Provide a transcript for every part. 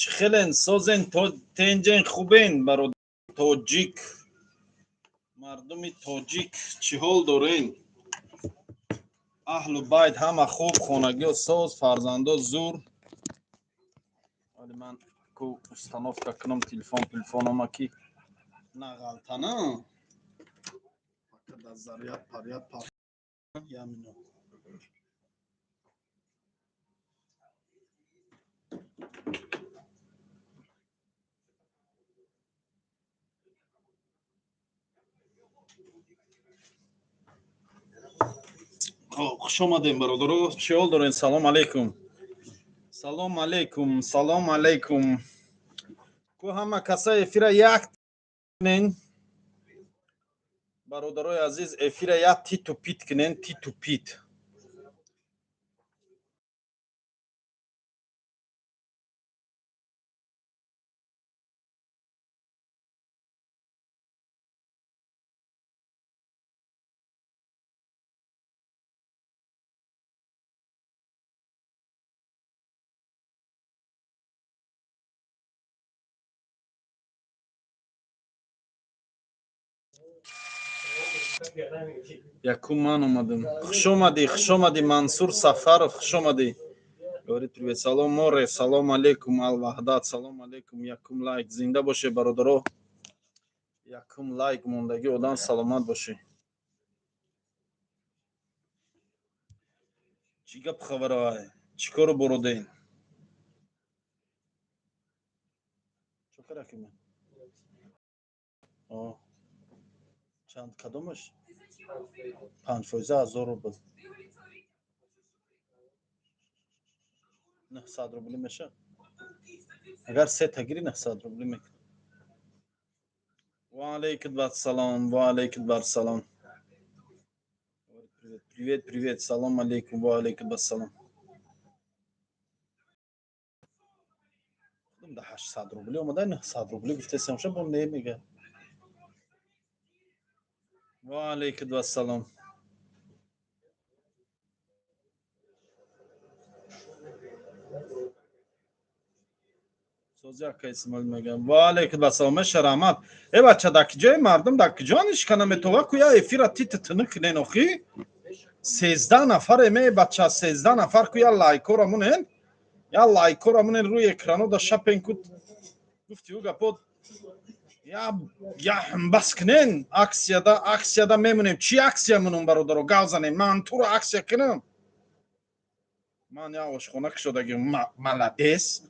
Чӣ хелен, созен, тенҷен, хубен, бародар тоҷик? Мардуми тоҷик чӣ ҳол дорен? Аҳлу байт ҳама хуб, хонагиҳо соз, фарзандо зур. Вале ман ку установка кунам телефон, телефонома ки нағалтана. Пока дар заряд паряд пар я минут. Хуш омадем, бародаро. Чӣ ҳол дорен? Салом алейкум, салом алейкум, салом алейкум. Ку ҳама каса эфира як кунен, бародарои азиз, эфира як титу пит кунен, титу пит. Якум ман омадам. Хуш омадӣ, хуш омадӣ, Мансур Сафаров, хуш омадӣ. Говорит: «Привет, салом, море, салом алейкум, Алваҳдат, салом алейкум». Якум лайк, зинда боше, бародаро. Якум лайк мондагӣ одам, саломат бошӣ. Чӣ гап, хабарай, чӣ кору бороден? Чо каракима? Чанд, кадомаш? 5 фоиза, 1000 рубл, 900 рубли меша. Агар сета гири, 900 рубли мекунӣ. Ва алейкум вассалом, ва алейкум вассалом. Привет, привет, привет, салом алейкум, ва алейкум ассалом. Да, 800 рубли омада, 900 рубли гуфтесам, ша бо не мега. Ва алейкум вассалом. Сози, ака Исмоил мегам. Ва алейкум ассалом, меша, раҳмат. Э бача, дар киҷои мардум, дар киҷо нишкана метова? Ку я эфира тити тини кунен охи. 13 нафар эме, бача, 13 нафар. Ку я лайкора мунен, я лайкора мунен, рӯи экрано да шапен. Ку гуфти ӯ гапо, я бас кунен. Аксияда, аксияда мемонем. Чӣ аксия мунум, бародаро, гав занем? Ман туро аксия кунам? Ман я ошхона кушодаги, молодец.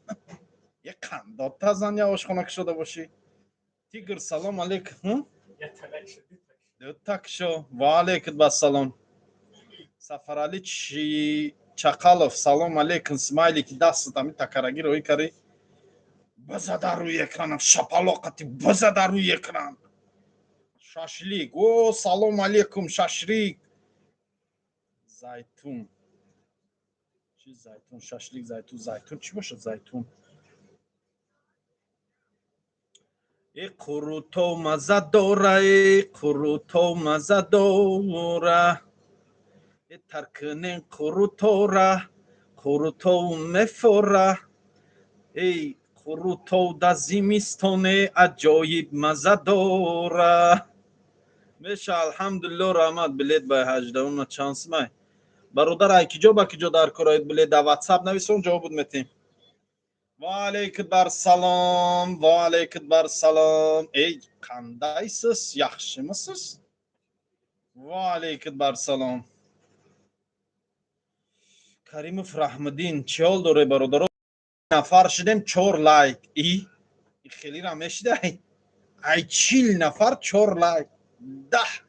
Я қандота зан, я ошхона кушода бошӣ. Тигр, салом алейкум. Такшо, ва алейкум ассалом. Сафарали Чақалов, салом алейкум. Смайлики дастат ами такараги роӣ карӣ. Биза дар рӯи экранам шапалоқати, биза дар рӯи экран. Шашлик, о, салом алейкум, шашлик. Зайтун чи, зайтун, шашлик, зайтун, зайтун чӣ бошад, зайтун? Э, қурутов маза дора, э, қурутов маза дора. Э, таркунен қурутора, қурутов мефора. Эй, қурутов да зимистоне аҷоиб маза дора. Меша, алҳамдулилло, раҳмат. Билет бай ҳаждаҳума чанд сумай? Бародар, ай киҷо ба киҷо дар короед билет? Дар Ватсап нависон, ҷавобут метем. Ва алейкум барсалом, ва алейкум барсалом. Эй, қандайсиз, yaxshimisiz? Ва алейкум барсалом. Каримов Раҳмиддин, чӣ ҳол доре, бародаро? Нафар шудем, чор лайк. И хелира мешидай? Ай 40 нафар чор лайк, 10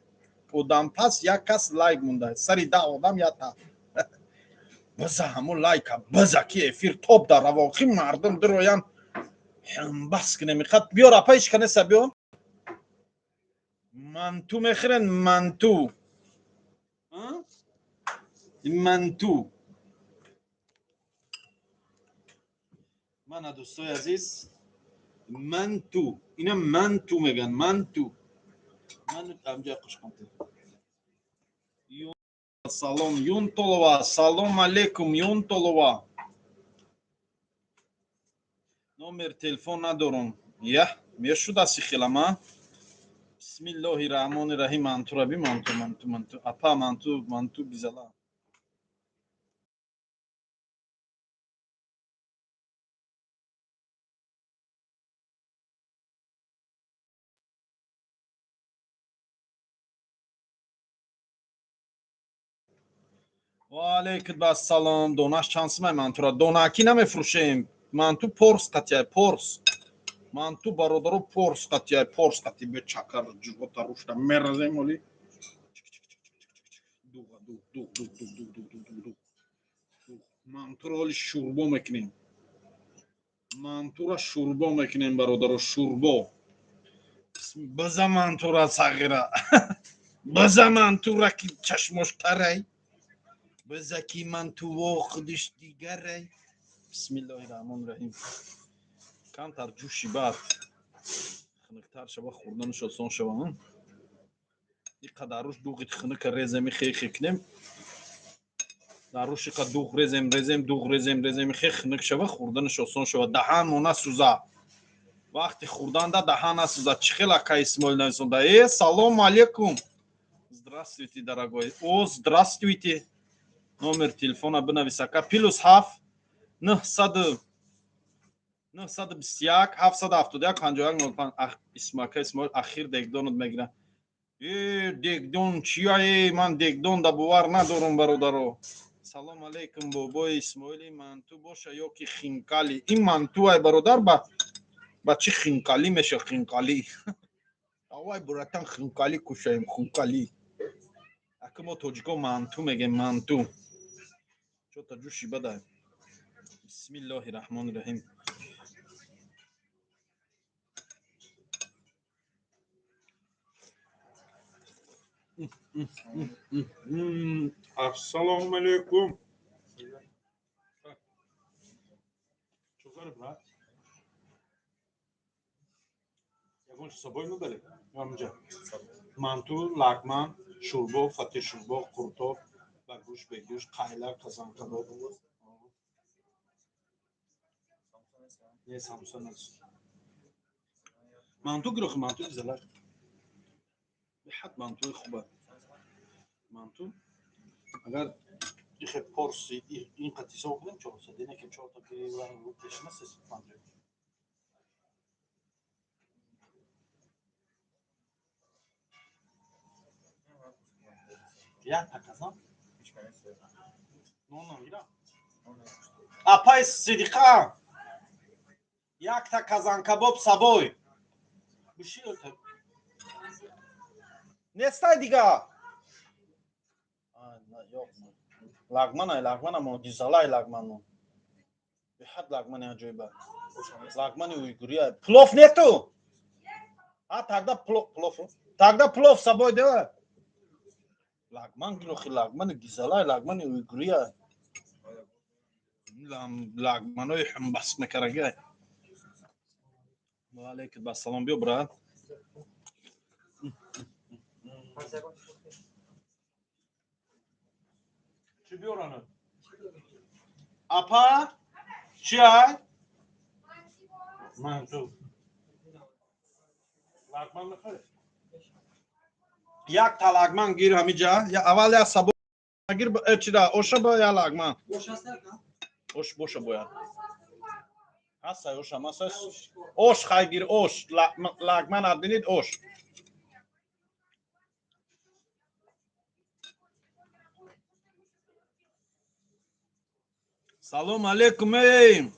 одам пас як кас лайк монда. Сари 10 одам якта. Биза ҳамун лайка, биза ки эфир топ дар равоқи мардум дироян. Бас кунем, мехад. Биёр, апа, ишканеса, биё. Манту мехӯрен, манту, манту. Мана, дӯстои азиз, манту. Ина манту меган, манту. Амҷа қушқонте. Салом, Юнтолова, салом алейкум, Юнтолова. Номер телефон надорум. Я мешудаси хелама. Бисмиллоҳи раҳмони раҳим. Мантура би, манту, манту, манту, апа, манту, манту бизала. Ва алейкум ассалом. Донаш чанд сумай мантура? Донакӣ намефурӯшем. Манту порс қатияй, порс. Манту, бародаро, порс қатияй, порс қати бе чакар ҷуғота рушда меразем оли. Дуға, дуғ, дуғ, дуғ, дуғ, дуғ, дуғ, дуғ, дуғ, дуғ. Мантуро оли шӯрбо мекунем. Мантура шӯрбо мекунем, бародаро, шӯрбо. Биза мантура, сағира. Биза мантура, ки чашмош тарай. Биза, ки мантуво худиш дигарай. Бисмиллоҳи раҳмони раҳим. Камтар ҷӯши, баъд хунуктар шава, хӯрданаш осон шава. Иқа дар руш дуғи хунука реземи, хехе кунем. Дар руш иқа дуғ резем, резем, дуғ резем, резем, хе хунук шава, хӯрданаш осон шава. Даҳан мо насӯза. Вақти хӯрданда даҳан насӯза. Чӣ хел, ака Исмоил нависонда? Э, салому алейкум. Здравствуйте, дорогой. О, здравствуйте. Номер телефона бинавис, ака. +7 900 921 771 51 05. Исмака Исмоил ахир дегдонат мегира. Э, дегдон чия? Э, ман дегдон да бовар надорам, бародаро. Салом алейкум, бобои Исмоили. Манту боша ё ки хинкали? Ин манту ай, бародар, ба чӣ хинкали меша? Хинкали давай, братан, хинкали кушаем, хинкали. Ака, мо тоҷико манту мегем, манту. Чота ҷӯши бадай. Бисмиллоҳи раҳмони раҳим. Ассалому алейкум. Чё за, брат? Ягон чиз собой мебаред? Ҳаминҷа. Манту, лагман, шӯрбо, фатир шӯрбо, қуртоб, ба гӯшт, бе гӯшт, қайла, казанкабоб. Не, самуса нест. Манту гирохи, манту зала. Беҳад мантуи хуба. Манту агар ихе порси ин қад ҳисоб кунем, 400 ине ки чорта пешина 350. Як казан нонам гира, апай Сидиқа, якта казанкабоб сабой биши нестай дига. Лагманай, лагманамо гизалай, лагмано беҳад лагмани аҷоиба, лагмани уйгурия. Плов нету? А, тогда плов, плов, тогда плов собой давай. Лагман гирохи, лагмани гизалай, лагмани уйгурия, лагманои ҳумбас мекарагай. Ва алейкум ассалом, биё, брат. Чӣ биёрана, апа? Чи ай? Манту, лагман мехоҳӣ? Як та лагман гир ҳамиҷа. Аввал як сабо гир, чида оша ба я лагман. Ош боша, бояд ҳастай оша масай. Ош хай гир, ош, лагман абдинид, ош. Салом алейкум, эй,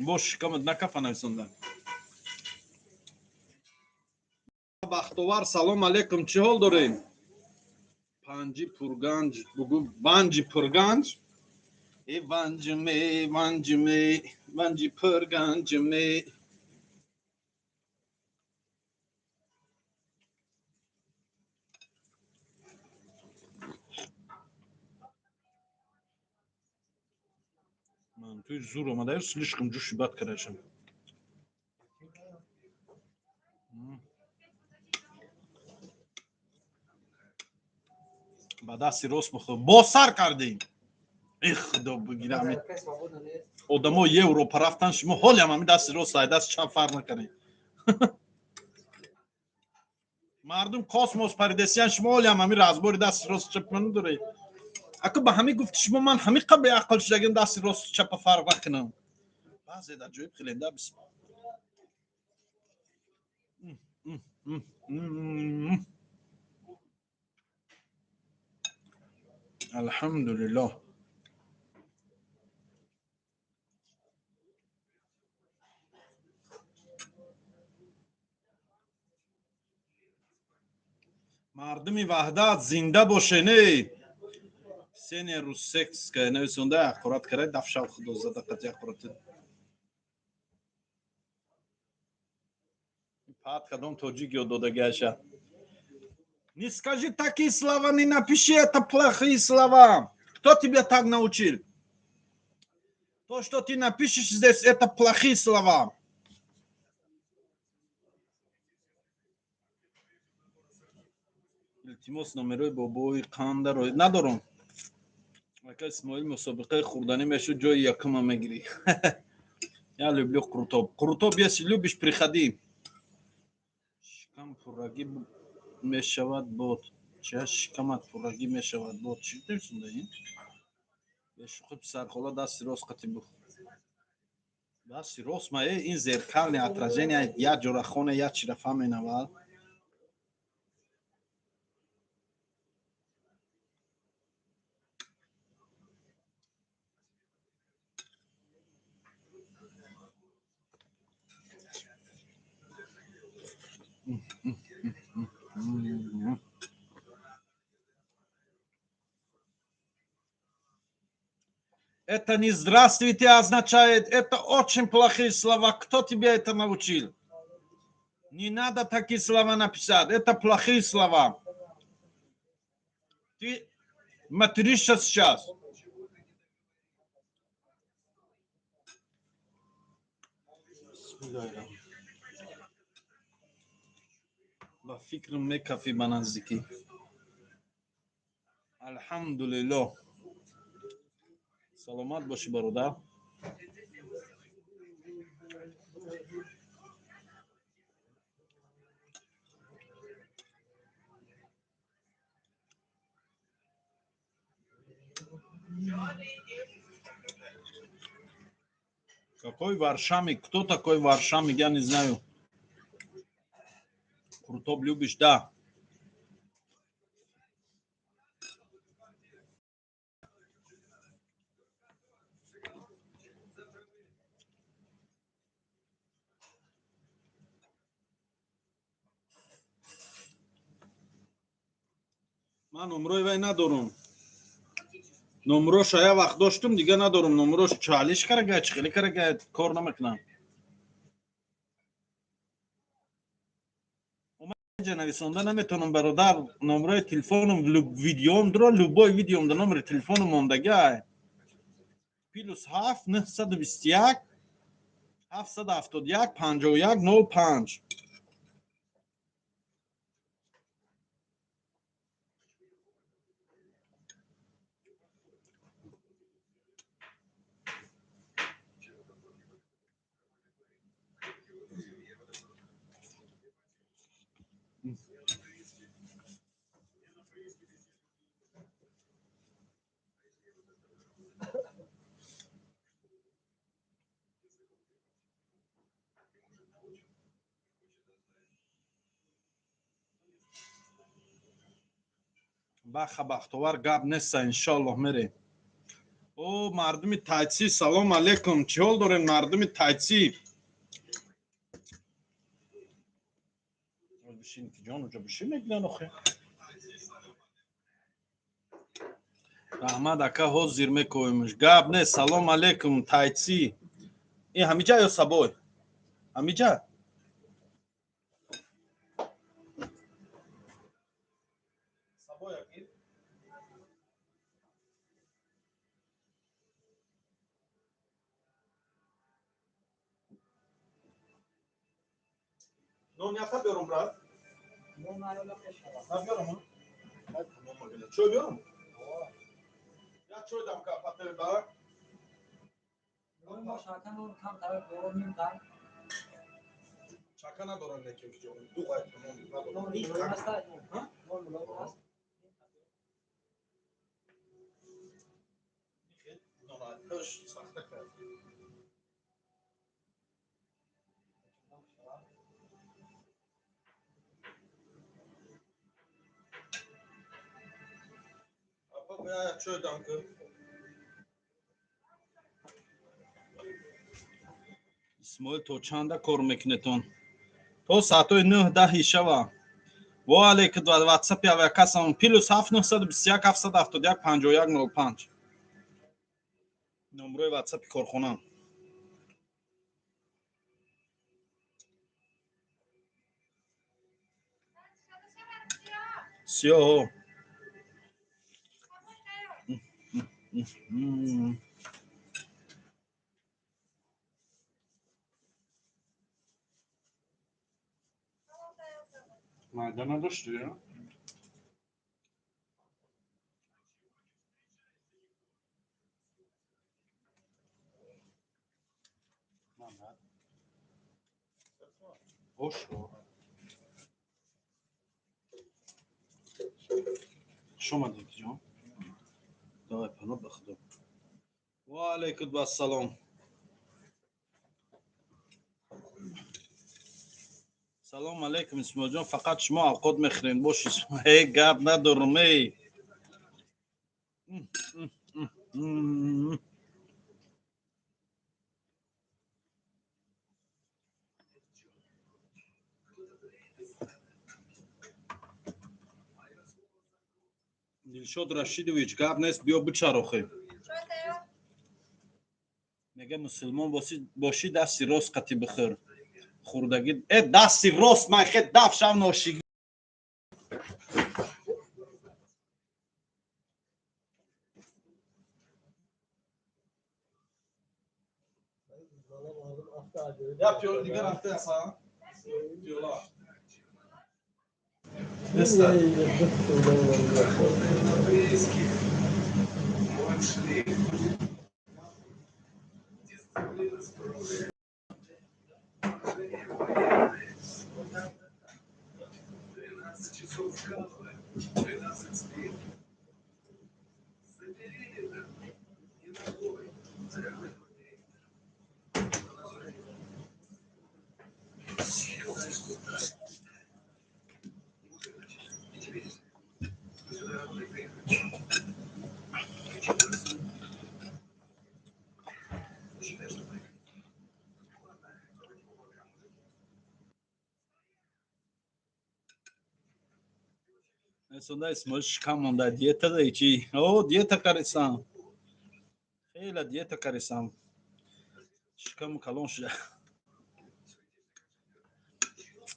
бош шикамат накафа нависонда. Бахтовар, салом алейкум, чӣ ҳол дорем? Панҷи пурганҷ бугу, ванҷи пурганҷ. Э, ванҷме, ванҷме, ванҷи пурганҷме. Мантуи зур омада, слишком ҷӯши бад кардашам. Ба дасти рост бихӯр. Боз сар кардем. Эх, худо бигирам. Одамо Европа рафтан, шумо ҳолиам ҳами дасти рост ай даст чап фарқ накардед. Мардум космос паридесиян, шумо ҳолиам ҳами разбори дасти рост чап надоред. Ака ба ҳами гуфти шумо ман ҳами қа беақл шудагим, дасти рост чапа фарқ накунам. Баъзе дар ҷоиб хеленда. Алҳамдулиллоҳ. Мардуми Ваҳдат зинда боше. Не, Ксения Русекская нависонда, ҳақорат карда, дафшав худо зада қати ҳақорат. Пат кадом тоҷик ёд додагиаша. Не скажи такие слова, не напиши, это плохие слова. Кто тебя так научил? То, что ты напишешь здесь, это плохие слова. Илтимос, номерои бобои қандаро надорам. Ака Исмоил, мусобиқаи хӯрданӣ мешуд, ҷои якума мегирӣ. Я люблю қурутоб. Қурутоб если любишь, приходи. Шикам пуррагӣ мешавад бод. Ча шикамат пуррагӣ мешавад бод? Чӣ дурсунда ин? Бешухи, писархола, дасти рост қати бух. Дасти рост ма ин зеркальное отражение, як ҷора хоне, як чира фаҳменавал. Это не здравствуйте означает, это очень плохие слова. Кто тебя это научил? Не надо такие слова написать, это плохие слова. Ты материшься сейчас. Ба фикрам мекафӣ ба наздикӣ. Алҳамдулиллоҳ. Саломат бошӣ, бародар. Какой Варшамик? Кто такой Варшамик? Я не знаю. Қурутоб любишь? Да. Ман номрои вай надорум. Номроша як вақт доштум, дига надорум. Номрош чалиш карага, чӣ хеле карага, кор намекунам. Ҷа нависонда наметавонам, бародар. Номрои телефоном видеом дро, любой видеом да номери телефоном мондагиай. +7 921 771 51 05. Баха бахтовар, гап неста, иншоаллоҳ мерем. О, мардуми тайци, салом алейкум, чӣ ҳол дорем, мардуми тайци? Бишин ки ҷон, уҷо бишин, мегиран охе. Раҳмат, ака, ҳозир мекоимш, гап не. Салом алейкум, тайци. Ин ҳамиҷа ё сабой ҳамиҷа? Нон якта биёрам, брат? Набиёрам? Чой биёрам? Я чой дам ка патер ба? Чака надорам неки ҷон. Ду қайт надорам. Сахта кард. Апа, чой дам ки. Исмоил, то чанда кор мекунетон? То соатҳои 9-10 шава. Во алейкум, WhatsApp авиакассамон +7 921 771 51 05. Номрои WhatsApp корхона. Сиёҳ. Майда надошти, я? Ошо. Хуш омадед, ҷон. Давай, пано ба худо. Ва алайкум ассалом. Салом алейкум, Исмоилҷон, фақат шумо авқот мехӯред. Бош, эй, гап надорам, эй. Дилшод Рашидович, гап нест, биё бичарохӣ. Мега мусулмон бошӣ, дасти рост қати бихӯр. Хурдагӣ э дасти рост ман хе даф шав ношиг. Я пиёла дигар рафта аса? Пиёла. Неста. Сонда Исмоил шикам монда, диета да чи? О, диета карисам. Хела диета карисам. Шикаму калон шуда.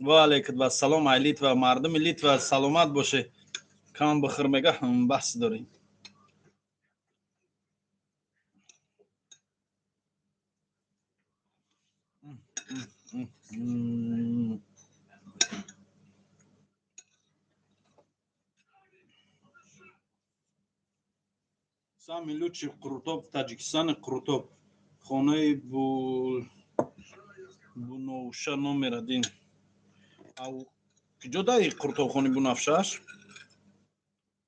Ва алейкум ассалом, ай Литва, мардуми Литва саломат боше. Кам бихӯр мега, баҳс дорем. Самый лучший Қурутоб в Таджикистане, Қурутоб. Хонаи Буновша номер 1. Ав куҷо даи Қурутобхони Бунафшаш?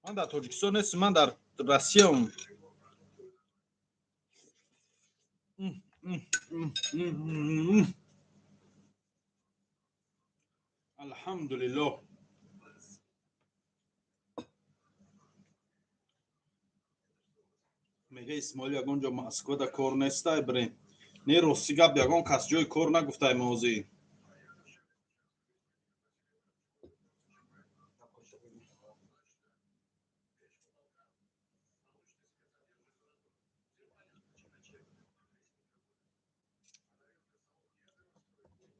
Ман дар Тоҷикистон нестам, ман дар Россиям. Алҳамдулиллоҳ. Мега Исмоил ягон ҷо Москвада кор нестай, бирем. Не, рости гап, ягон кас ҷои кор нагуфтай мозӣ.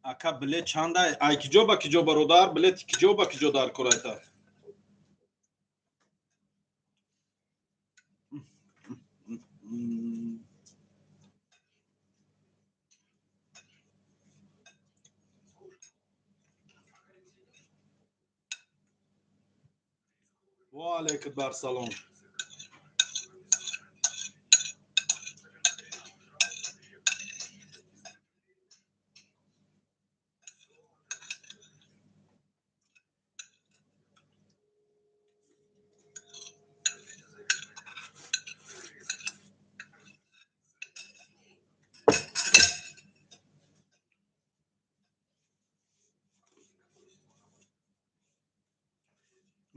Ака, билет чандай? Ай киҷо ба киҷо, бародар? Билети киҷо ба киҷо дар корайта? Ва алейкум бар салом.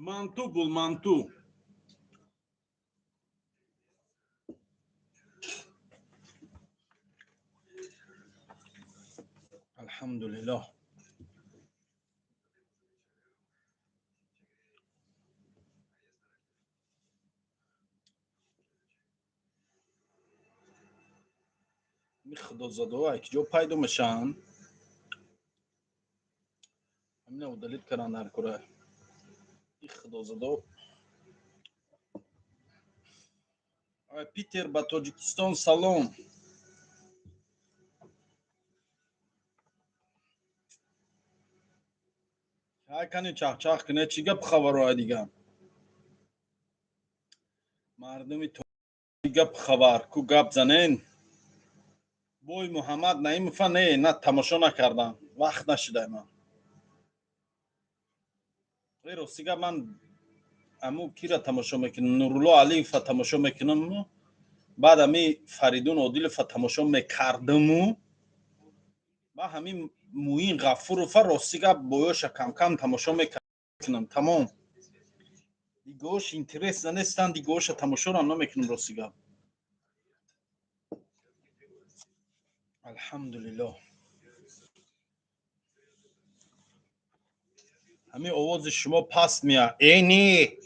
Манту бул, манту. Алҳамдулиллоҳ. Худозадоҳо ки ҷо пайдо мешаванд? Ҳамина удалить кардан дар кора. И худозадо. Питер ба Тоҷикистон салом. Ҳай, кани, чахчах куне, чӣ гап хабаро дига? Мардуми гап хабар ку, гап занен. Бой Муҳаммад Наимова не, на, тамошо накардам, вақт нашудай ман. Рости гап, ман аму кира тамошо мекунам? Нурулло Алиева тамошо мекунам, баъд ами Фаридун Одилова тамошо мекардаму, ба ҳамин Муин Ғафурова, рости гап, боёша камкам тамошо мекунам, тамом. Дигош интересно нестанд, дигоша тамошорам намекунам, рости гап. Алҳамдулиллоҳ. Ҳамин овози шумо паст мея. Э, не,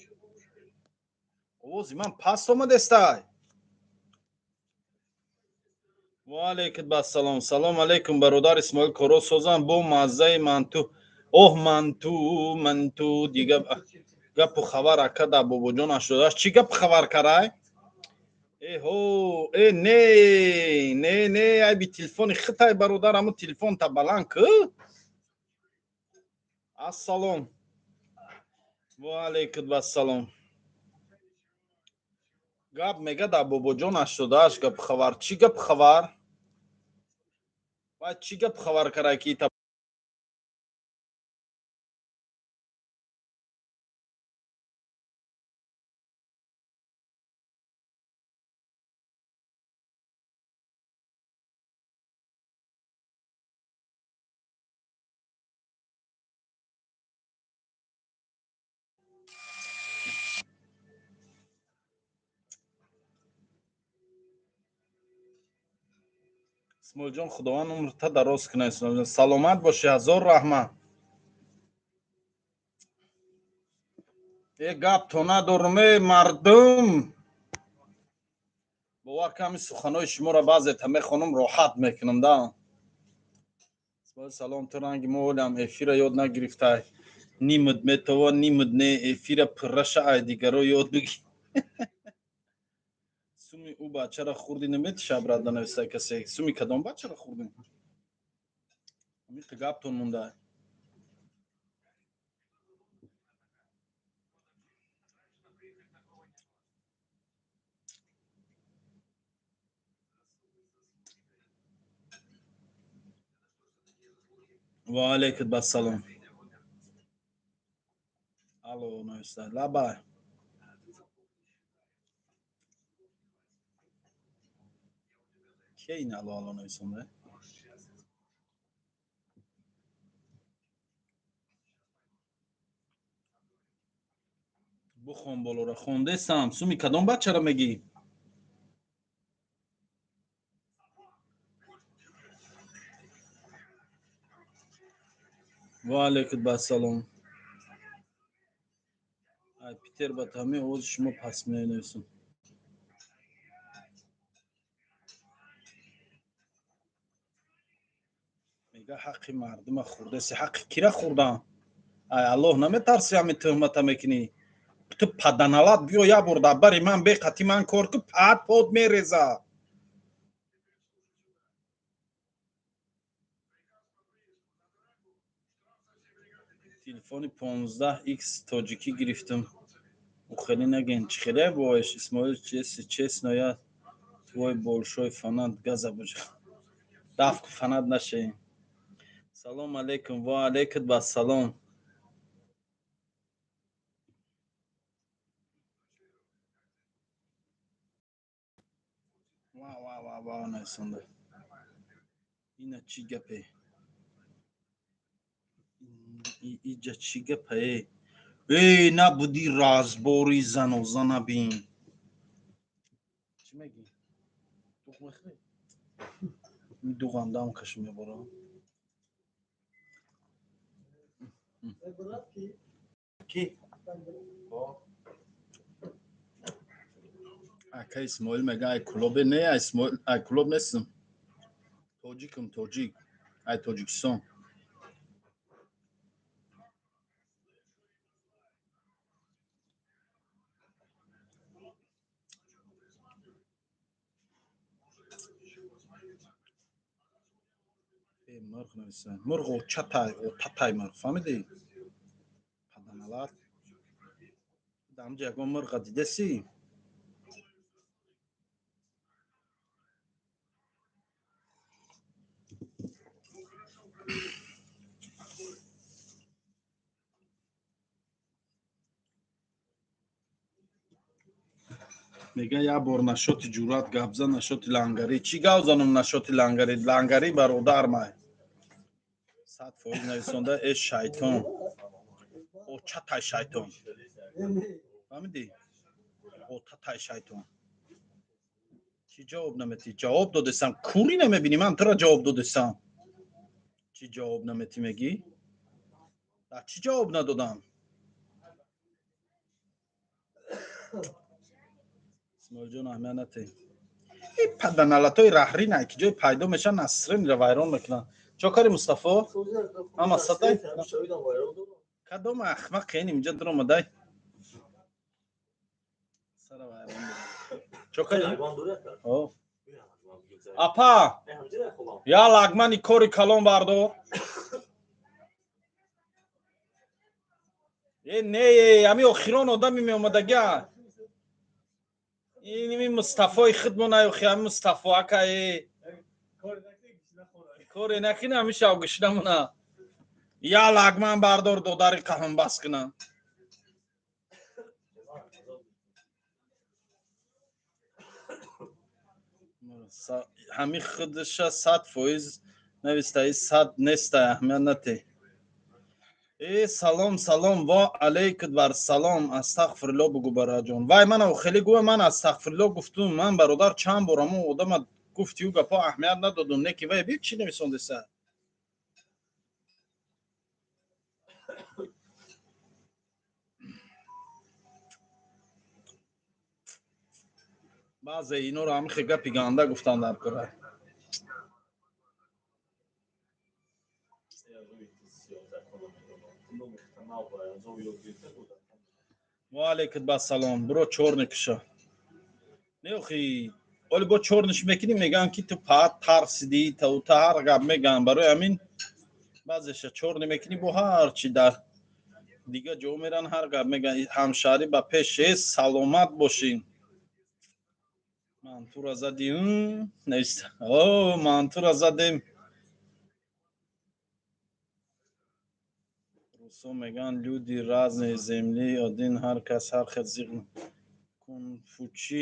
овози ман паст омадестай? Ваалайкум ассалом. Салом алейкум, бародар Исмоил, коро созам, бо маззаи манту. Оҳ, манту, манту. Дига гапу хабар, ака, да бобоҷон 88 чӣ гап хабар карай? Эҳо, э, не, не, не, айби телефони хитай, бародар, ҳамун телефонта баланд кӯ. Ассалом. Ваалайкум ассалом. Гап мега, дар бобоҷон 88 гап хабар. Чӣ гап хабар? Вай чӣ гап хабар карай, ки ита? Исмоилҷон, Худованд умрта дароз кунад. Исмоилҷон, саломат бошӣ, ҳазор раҳмат. Э, гап то надорум, э, мардум. Бовар кун, ҳамин суханои шуморо баъзета мехонам, роҳат мекунам да. Исмоил, салом. Ту ранги мо олам эфира ёд нагирифтай, нимуд метова, нимуд не. Эфира пурраша ай дигаро ёд бигир. Суми ӯ бачара хурди наметиша, брат, нависта касе. Суми кадом бачара хурдем? Ҳамиқа гаптон монда. Ва алайкум ассалом. Алло нависта, лабай. Ке ин алло, алло нависонда? Бухон болора, хондесам. Суми кадом бачара мегӣ? Ва алайкум ассалом. Ай Питер ба ҳамин овози шумо пас менависам. Мега, ҳаққи мардума хурдаси. Ҳаққи кира хурдам? Ай Аллоҳ наметарси, ҳамин тӯҳмата мекунӣ ту? Паданалат, биё як бор дар бари ман беқати ман кор ку, пад под мереза. Телефони 15 икс тоҷикӣ гирифтам. Ухеле наген, чӣ хеле боиш. Исмоил, если честно, я твой большой фанат. Газа буҷа дафку, фанат нашавем. Салом алейкум. Ва алейкум ассалом. Ва ва ва ва нависонда. Ина чӣ гапе? Иҷа чӣ гапае? Эй, набуди разбори заноза набин. Чӣ мегӣ? Дуғ мехӯрӣ? Дуғандам каши меборам. Ки? Ака Исмоил мега, ай Кулобе. Не, ай Исмоил, ай Кулоб нестам, тоҷикам, тоҷик, ай Тоҷикистон. Э, мурғ нависа, мурғ очатай, отатай мурғ, фаҳмидӣ? Паданалат, дамҷа ягон мурға дидеси? Мега, як бор насчёти ҷуръат гап зан, насчёти лангарӣ. Чӣ гап занам насчёти лангарӣ? Лангарӣ бародар май, 100% нависонда. Э, шайтон, очатай шайтон, фаҳмидӣ? Отатай шайтон. Чӣ ҷавоб наметӣ? Ҷавоб додесам, курӣ намебинӣ? Ман тура ҷавоб додесам, чӣ ҷавоб наметӣ мегӣ? Дар чӣ ҷавоб надодам? Исмоилҷон, аҳамият натӣ. И паданалатои раҳрина, ки ҷои пайдо мешаванд, насринро вайрон мекунанд. Чо кари, Мустафо? Ама сатай кадом ахмақ ин инҷа дуромадай, сара вайрон. Чо кари, апа? Я лагмани кори калон бардор. Э, не, ами охирон одами меомадагия иними Мустафои худмон. Охи, ами Мустафо ака, э, коре накина, ами шав гишнамона. Я лагман бардор, додари қаҳм бас кунам. Ҳами худша 100% навистаи, сад нестай, аҳамият нате. Э, салом, салом, ва алейкум бар салом. Астағфирулло бугу, бараҷон. Вай, мана хеле гӯя, ман астағфирулло гуфтум. Ман, бародар, чанд бор амо одама гуфтиу гапо аҳамият надодум. Не ки вай би чӣ нависондеса? Баъзе иноро ҳамихе гапи ганда гуфтан дар кора. Ва алейкум басалом. Биро, чёрный куша. Не, охи, оли бо чёрный ш мекунӣ, мегӯянд, ки ту паат тарсидӣ, таута, ҳар гап мегӯянд. Барои ҳамин баъзеша чёрный мекунӣ, бо ҳарчи дар дига ҷо меран, ҳар гап мегӯянд. Ҳамшаҳрӣ, ба пеш, саломат бошӣ. Мантура задӣ? Нависта, о, мантура задем. Русо мегӯянд: «Люди разные, земли один». Ҳар кас ҳар хел зиқ. Кунфучи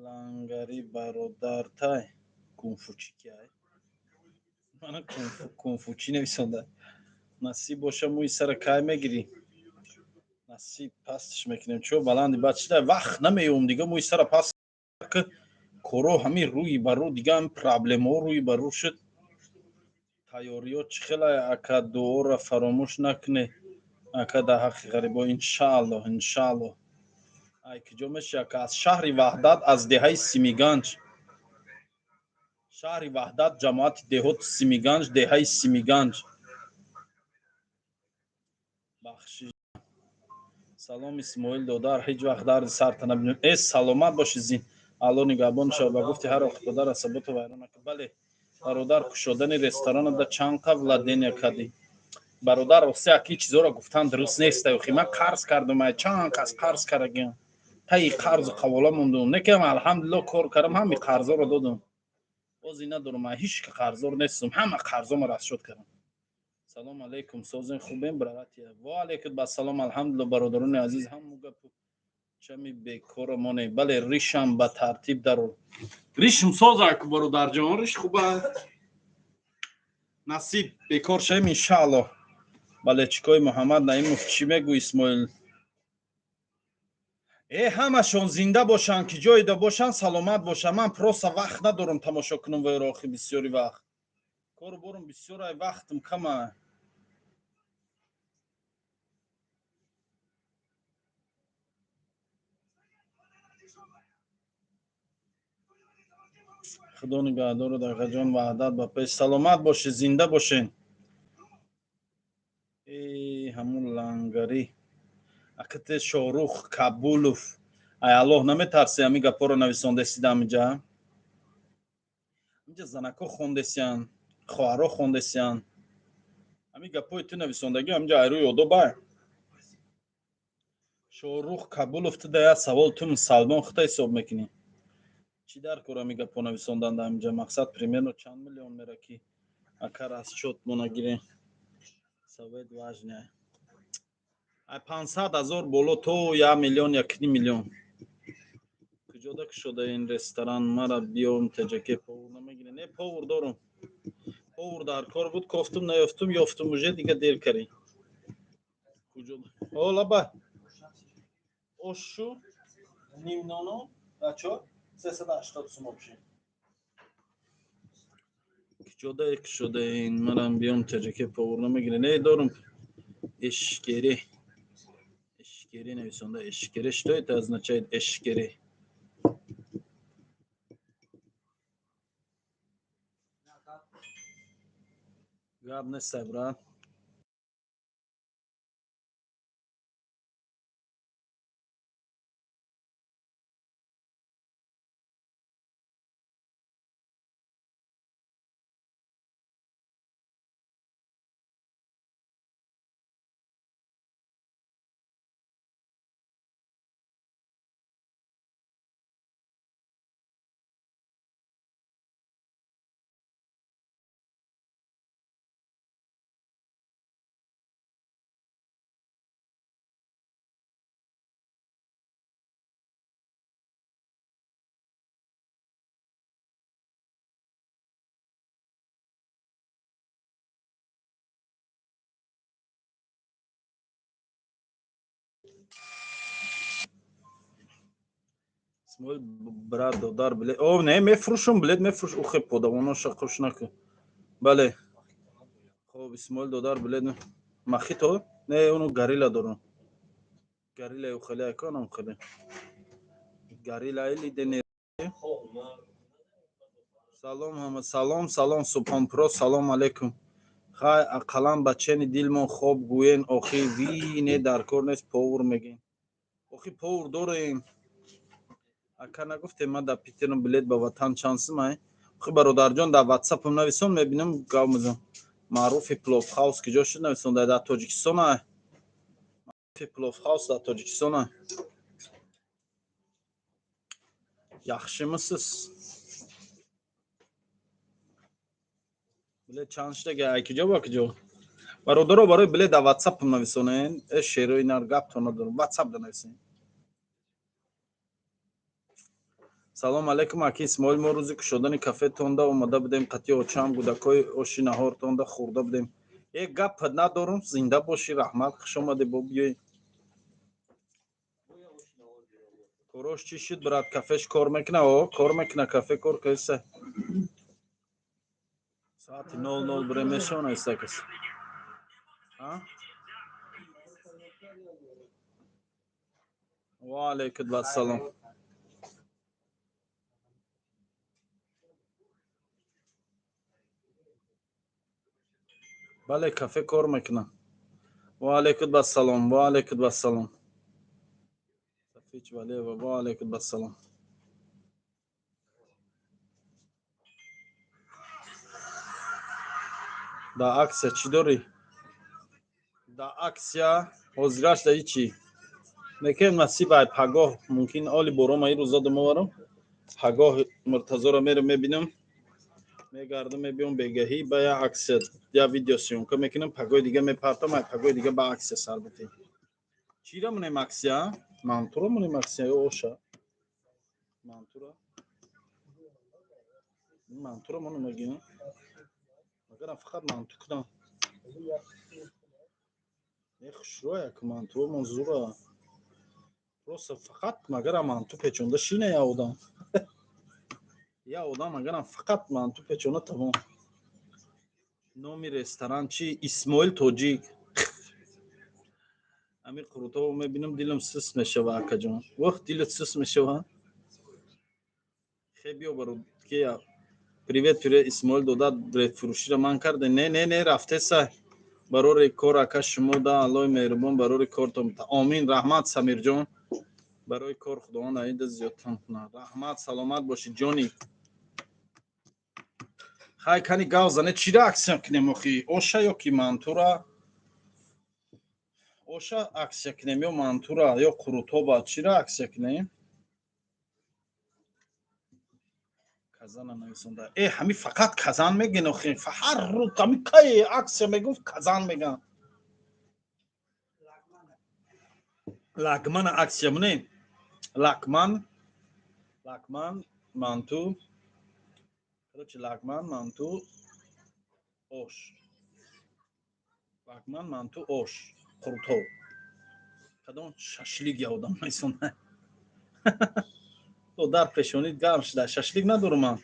лангари бародартай. Кунфучи киай? Мана кунфучи нависонда. Насиб боша. Мӯи сара кай мегирӣ? Насиб, пастш мекунем. Чо баланди баъд шида, вақт намеём дига. Мӯи сара паст коро ҳамин рӯи ба рӯ, дига ҳамин проблемаҳо рӯи ба рӯ шуд. Тайёриё чӣ хела, ака? Дуоро фаромӯш накунед, ака, дар ҳаққи ғарибо. Иншаалло, иншаалло. Ай киҷо меши, ака? Аз шаҳри Ваҳдат, аз деҳаи Симиганҷ. Шаҳри Ваҳдат, ҷамоати деҳоти Симиганҷ, деҳаи Симиганҷ. Бахшиш. Салом, Исмоил додар, ҳеҷ вақт дарди сарта набинем. Э, саломат бошӣ, зин Алло нигаҳбон шава. Ба гуфти ҳар охи подар асаботу вайрон накард. Бале, бародар. Кушодани ресторана чанд қа вложения кардӣ, бародар? Рости, аки, чизоро гуфтан дуруст нест. Охи, ман қарз кардум, ай чанд кас қарз кардагиам, таи қарзу қавола мондум. Некам, алҳамдулилло, кор кардам, ҳами қарзоро додум. Бози надорум, ман ҳеҷ ка қарздор нестам, ҳама қарзома расчёт кардам. Салом алейкум, созен, хубем, братья? Ва алейкум басалом, алҳамдулилло. Бародарони азиз, ҳаму гапу чами бекора моне. Бале, ришам ба тартиб дарор. Ришм созаку, бародарҷон, риш хуба. Насиб, бекор шавем, иншаалло. Балечикои Муҳаммад Наимов чӣ мегӯ, Исмоил? Э, ҳамашон зинда бошанд, ки ҷойда бошанд, саломат бошанд. Ман просто вақт надорам тамошо кунам вайро, охи бисёри вақт кору борум бисёр, ай вақтам кама. Худо нигаҳдору, дақиқаҷон, ваҳдат ба пеш. Саломат бошед, зинда бошед. Э, ҳамун лангарӣ акате Шоҳрух Кабулов, ай Аллоҳ наметарси, ҳамин гапҳоро нависондесида ҳаминҷа? Ҳаминҷа занако хондесиян, хоҳаро хондесиян. Ҳамин гапҳои ту нависондагӣ ҳаминҷа айрӯи одобай. Шоҳрух Кабулов, ту да як савол: ту мусалмон хута ҳисоб мекунӣ? Чӣ дар кор ҳамин гапҳо нависондан дар ҳаминҷа? Мақсад, примерно чанд миллион мера, ки ака расчёт мо нагирем? Совет важный. Ай 500 000 боло то 1 миллион, 1,5 миллион. Куҷода кушода ин ресторан? Мара биём теҷаке. Повар намегире? Не, повар дорум. Повар дар кор буд, кофтум, наёфтум, ёфтум, уже дига дер карӣ. О, лаба, ошу нимнону бачо 380 сум обши. Куҷода кушода ин? Марам биём теҷаке. Повар намегире? Не, дорум. Эшкере, эшкере нависонда. Эшкере, что это означает, эшкере? Гап нестай, брат. Исмоил, брат, додар, билет? О, не, мефурӯшам, билет мефурӯш. Ухе, подавоноша хуш накун. Бале, хоб, Исмоил додар, билет мохито? Не, уну горилла дорам. Горилла ухеле аканам, хеле горилла или дене. Салом ҳама, салом, салом, Субҳонпро, салом алейкум. Хай, ақаллан ба чени дилмон хоб гӯен. Охи ви не, дар кор нест, повар мегем. Охи, повар дорем. Ака, нагуфтем, ман дар Питерам, билет ба ватан чанд сумай? Охи, бародарҷон, дар ватсапам нависон, мебинам, гав мезанам. Маъруфи Плов Хаус киҷо шуд нависон? Дар Тоҷикистон ай. Маъруфи Плов Хаус дар Тоҷикистон ай. Яхшимисиз? Билет чанд шудага? Ай киҷо ба киҷо? Бародаро, барои билет дар ватсапам нависонен. Э, шерои нар, гаптон надорам, ватсап да нависен. Салом алейкум, аки Исмоил. Мо рӯзи кушодани кафетонда омада будем, қатъи очам, гудакҳои оши наҳортонда хӯрда будем. Е, гап надорум, зинда бошӣ, раҳмат, хуш омадӣ, бо биёй. Корош чӣ шуд, брат? Кафеш кор мекуна? О, кор мекуна, кафе кор каиса. Соати 00 бире мешавона истакас. Ва алейкум вассалом. Бале, кафе кор мекунам. Ва алейкум вассалом, ва алейкум вассалом. Сафич Валиева, ва алейкум вассалом. Да аксия чӣ дорӣ? Да аксия ҳозираш да ҳичи некем, насиб ай пагоҳ мумкин. Оли борома ин рӯза думоварам, пагоҳ Муртазоро мерам, мебинам, мегардам, мебиём. Бегаҳӣ ба я аксия, я видео съёмка мекунам, пагоҳи дига мепартам. Ай пагоҳи дига ба аксия сар битем. Чира монем аксия? Мантура монем аксия ё оша? Мантура, мантура монем, агина, агарам фақат манту кунам. Не, хушрӯя ку мантуомон зура. Просто фақат магара манту печонда шина я одам. Я одам агарам фақат манту печона, тамом. Номи ресторан чи? Исмоил Тоҷик. Ами қурутово мебинам, дилам сис мешава, акаҷон. Вох, дилат сис мешава. Хе, биё, баро ки. Привет, привет, Исмоил дода, фурӯширо ман карде. Не, не, не, рафтеса. Барори кор, ака, шумо да Аллои меҳрубон барори кортон. Омин, раҳмат, Самирҷон. Барои кор Худованд аида зиёдтан кунад. Раҳмат, саломат бошӣ, ҷони. Хай, кани гав зане, чира акция кунем охи? Оша ё ки мантура? Оша акция кунем ё мантура ё қурутоба? Чира акция кунем? Казана нависонда. Э, ҳами фақат казан мегӯен охи. Ҳар рӯз ҳами кай акция мегуфт, казан меган. Лагмана акция монем. Лакман, лакман, манту. Короче, лагман, манту, ош. Лагман, манту, ош, қурутоб. Кадом шашлик я одам нависонда. То дар пешонит гарм шуда. Шашлик надорум ман.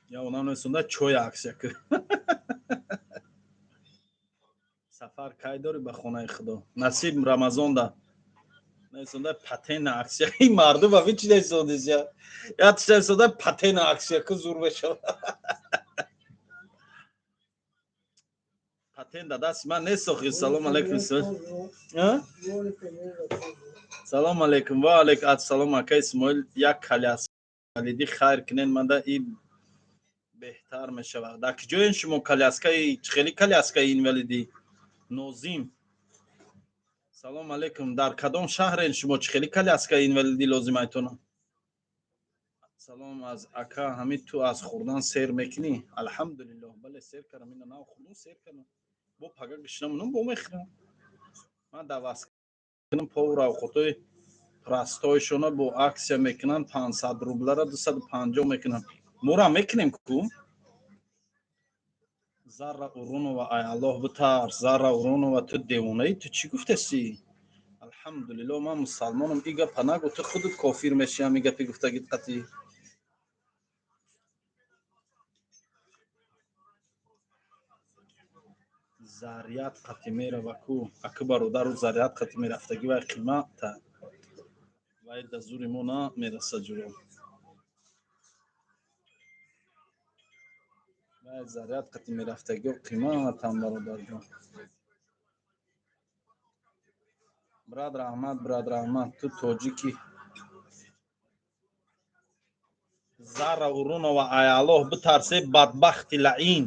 Я одам нависонда, чой акция ку. Сафар кай дорӣ ба хонаи Худо? Насиб, Рамазонда. Нависонда, патена акция. Ин мардум ави чи нависондис я? Я чи нависонда, патена акция ку, зур мешавад. Патент да дасти ман нест охи. Салом алейкум. Салом алейкум. Ва алейкум ассалом, ака Исмоил, як коляскалиди хайр кунен манда, и беҳтар мешавад. Дар киҷоен шумо? Коляскаи хеле, коляскаи инвалидӣ. Нозим. Салом алейкум. Дар кадом шаҳрен шумо? Чӣ хеле коляскаи инвалидӣ лозим айтона? Салом аз ака, ҳами ту аз хӯрдан сер мекунӣ? Алҳамдулиллоҳ, бале, сер кардам. Ина нав хӯрдум, сер кардам. Бо пага гишнам, бо мехӯрам. Ман давас кунам, повар авқотои простойшона бо акция мекунанд, 500 рублара 250 мекунанд. Мора мекунем ку. Зарра Урунова, ай Аллоҳ битарс, Зарра Урунова, ту девонаӣ, ту чӣ гуфтаси? Алҳамдулиллоҳ, ман мусалмонам, и гапа нагӯ, ту худат кофир мешӣ ҳами гапи гуфтагит қатъӣ. Заряд қатӣ мерава ку, аку бародару, заряд қатӣ мерафтагӣ вай қимата. Вай да зури мо на мераса, ҷуро. Вай заряд қатӣ мерафтагиё қиматам, бародарҷон. Брат, раҳмат, брат, раҳмат, ту тоҷики. Зарра Урунова, ай Аллоҳ битарсе, бадбахти лаин.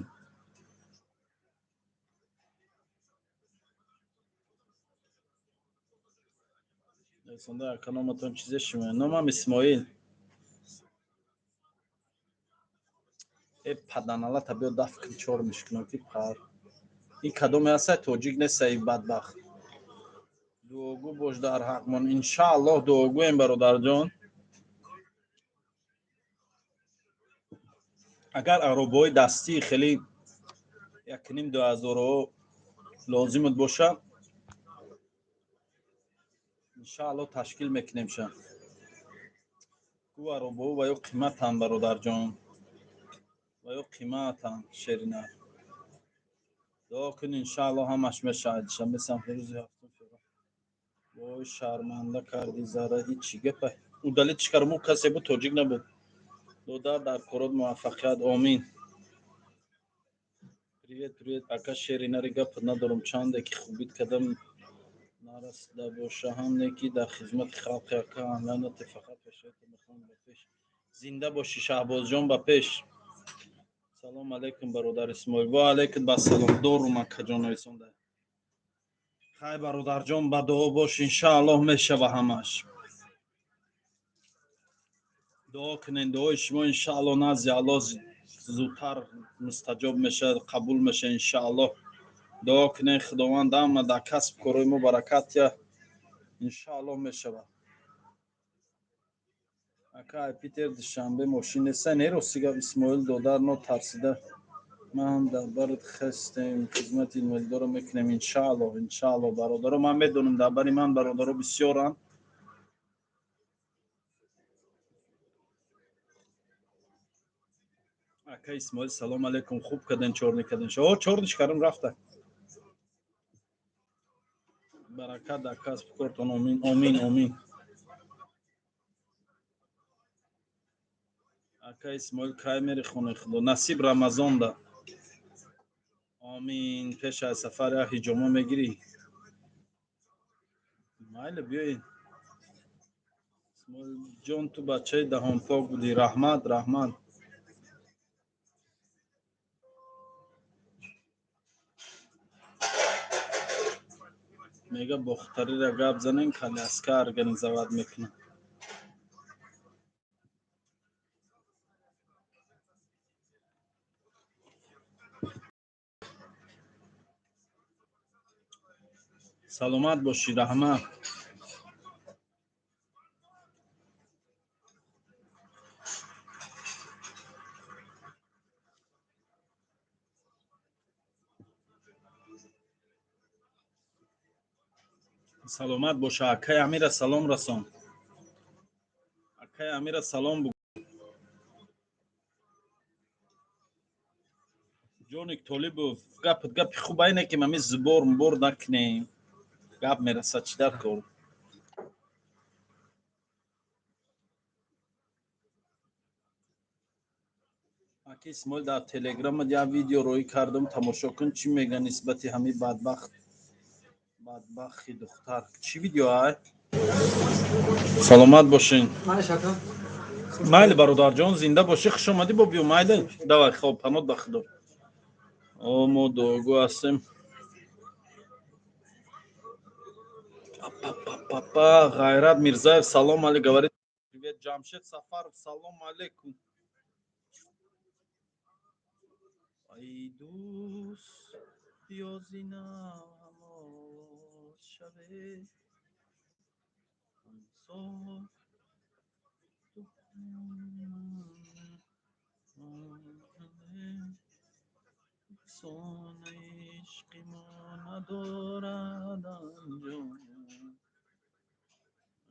Сонда, ака, номатон чизе шумо? Номам Исмоил. Э, паданалата биё даф кун, чор мешкунам ки пар. Ин кадоме ҳаста, тоҷик неста ин бадбахт. Дуогӯ бош дар ҳақмон. Иншааллоҳ, дуогӯем, бародарҷон. Агар аробаҳои дастии хеле якним ду ҳазорҳо лозимат бошад, иншааллоҳ, ташкил мекунем ша. Ку аробаҳо ва ё қиматанд, бародарҷон, ва ё қиматанд, шерина. Дуо кун, иншааллоҳ, ҳамаш мешавад. Душанбе самти рӯзи ҳафтум феврал. Вой, шарманда кардӣ, Зара, и чӣ гапа? Удалить кардам, ӯ касе буд, тоҷик набуд. Додар, дар корот муваффақият, омин. Привет, привет, ака Шеринари, гап надорам, чанде ки хубит кардам нарасида боша ҳам неки дар хизмати халқи, ака, ланате, фақат пешоята мехоҳам, ба пеш. Зинда бошӣ, Шаҳбозҷон, ба пеш. Салом алейкум, бародар Исмоил. Ва алейкум басалом, дорум, акаҷон нависонда. Хай, бародарҷон, ба дуо бош, иншааллоҳ, мешава ҳамаш. Дуо кунен, дуои шумо, иншааллоҳ, назди Аллоҳ зудтар мустаҷоб мешавад, қабул мешавад, иншааллоҳ. Дуо кунен, Худованд ҳама дар касб корои мо баракат я, иншааллоҳ, мешавад. Ака, ай Питер Душанбе мошин неста? Не, рости гап, Исмоил додар, нотарсида. Ман дар барат хастем, хизмати инвалидоро мекунем, иншаалло, иншаалло, бародаро. Ман медонам, дар бари ман бародаро бисёранд. Ака Исмоил, салом алейкум. Хуб карден, чорни карден. О, чорниш кардам, рафта. Баракат дар касбу кортон. Омин, омин, омин. Ака Исмоил, кай мери хонаи Худо? Насиб, Рамазонда. Омин. Пеш аз сафар як ҳиҷома мегирӣ? Майли, биёед. Исмоилҷон, ту бачаи даҳонпок будӣ. Раҳмат, раҳмат. Мега, бохтарира гап занем, коляска организовать мекунам. Саломат бошӣ, раҳмат. Саломат боша. Акай Амира салом расон, акай Амира салом бугӯ. Ҷоник Толибов, гапат гапи хуб айне, ки мами зубор мубор накунем, гап мерасад. Чӣ дар кор? Аки Исмоил, дар Телеграмат як видео роӣ кардам, тамошо кун, чӣ мега нисбати ҳамин бадбахт, бадбахти духтар. Чӣ видео ай? Саломат бошен. Майли, бародарҷон, зинда бошӣ, хуш омадӣ. Бо биё, майли, давай. Хоб, панот ба Худо. О, мо дуогӯ ҳастем. Папа Ғайрат Мирзаев, салом али, говорит привет. Ҷамшед Сафаров, салом алейкум. Ай дӯст, биёзина ҳамоз шаве ҳамсоф. Афсонаи ишқи мо надорад анҷом.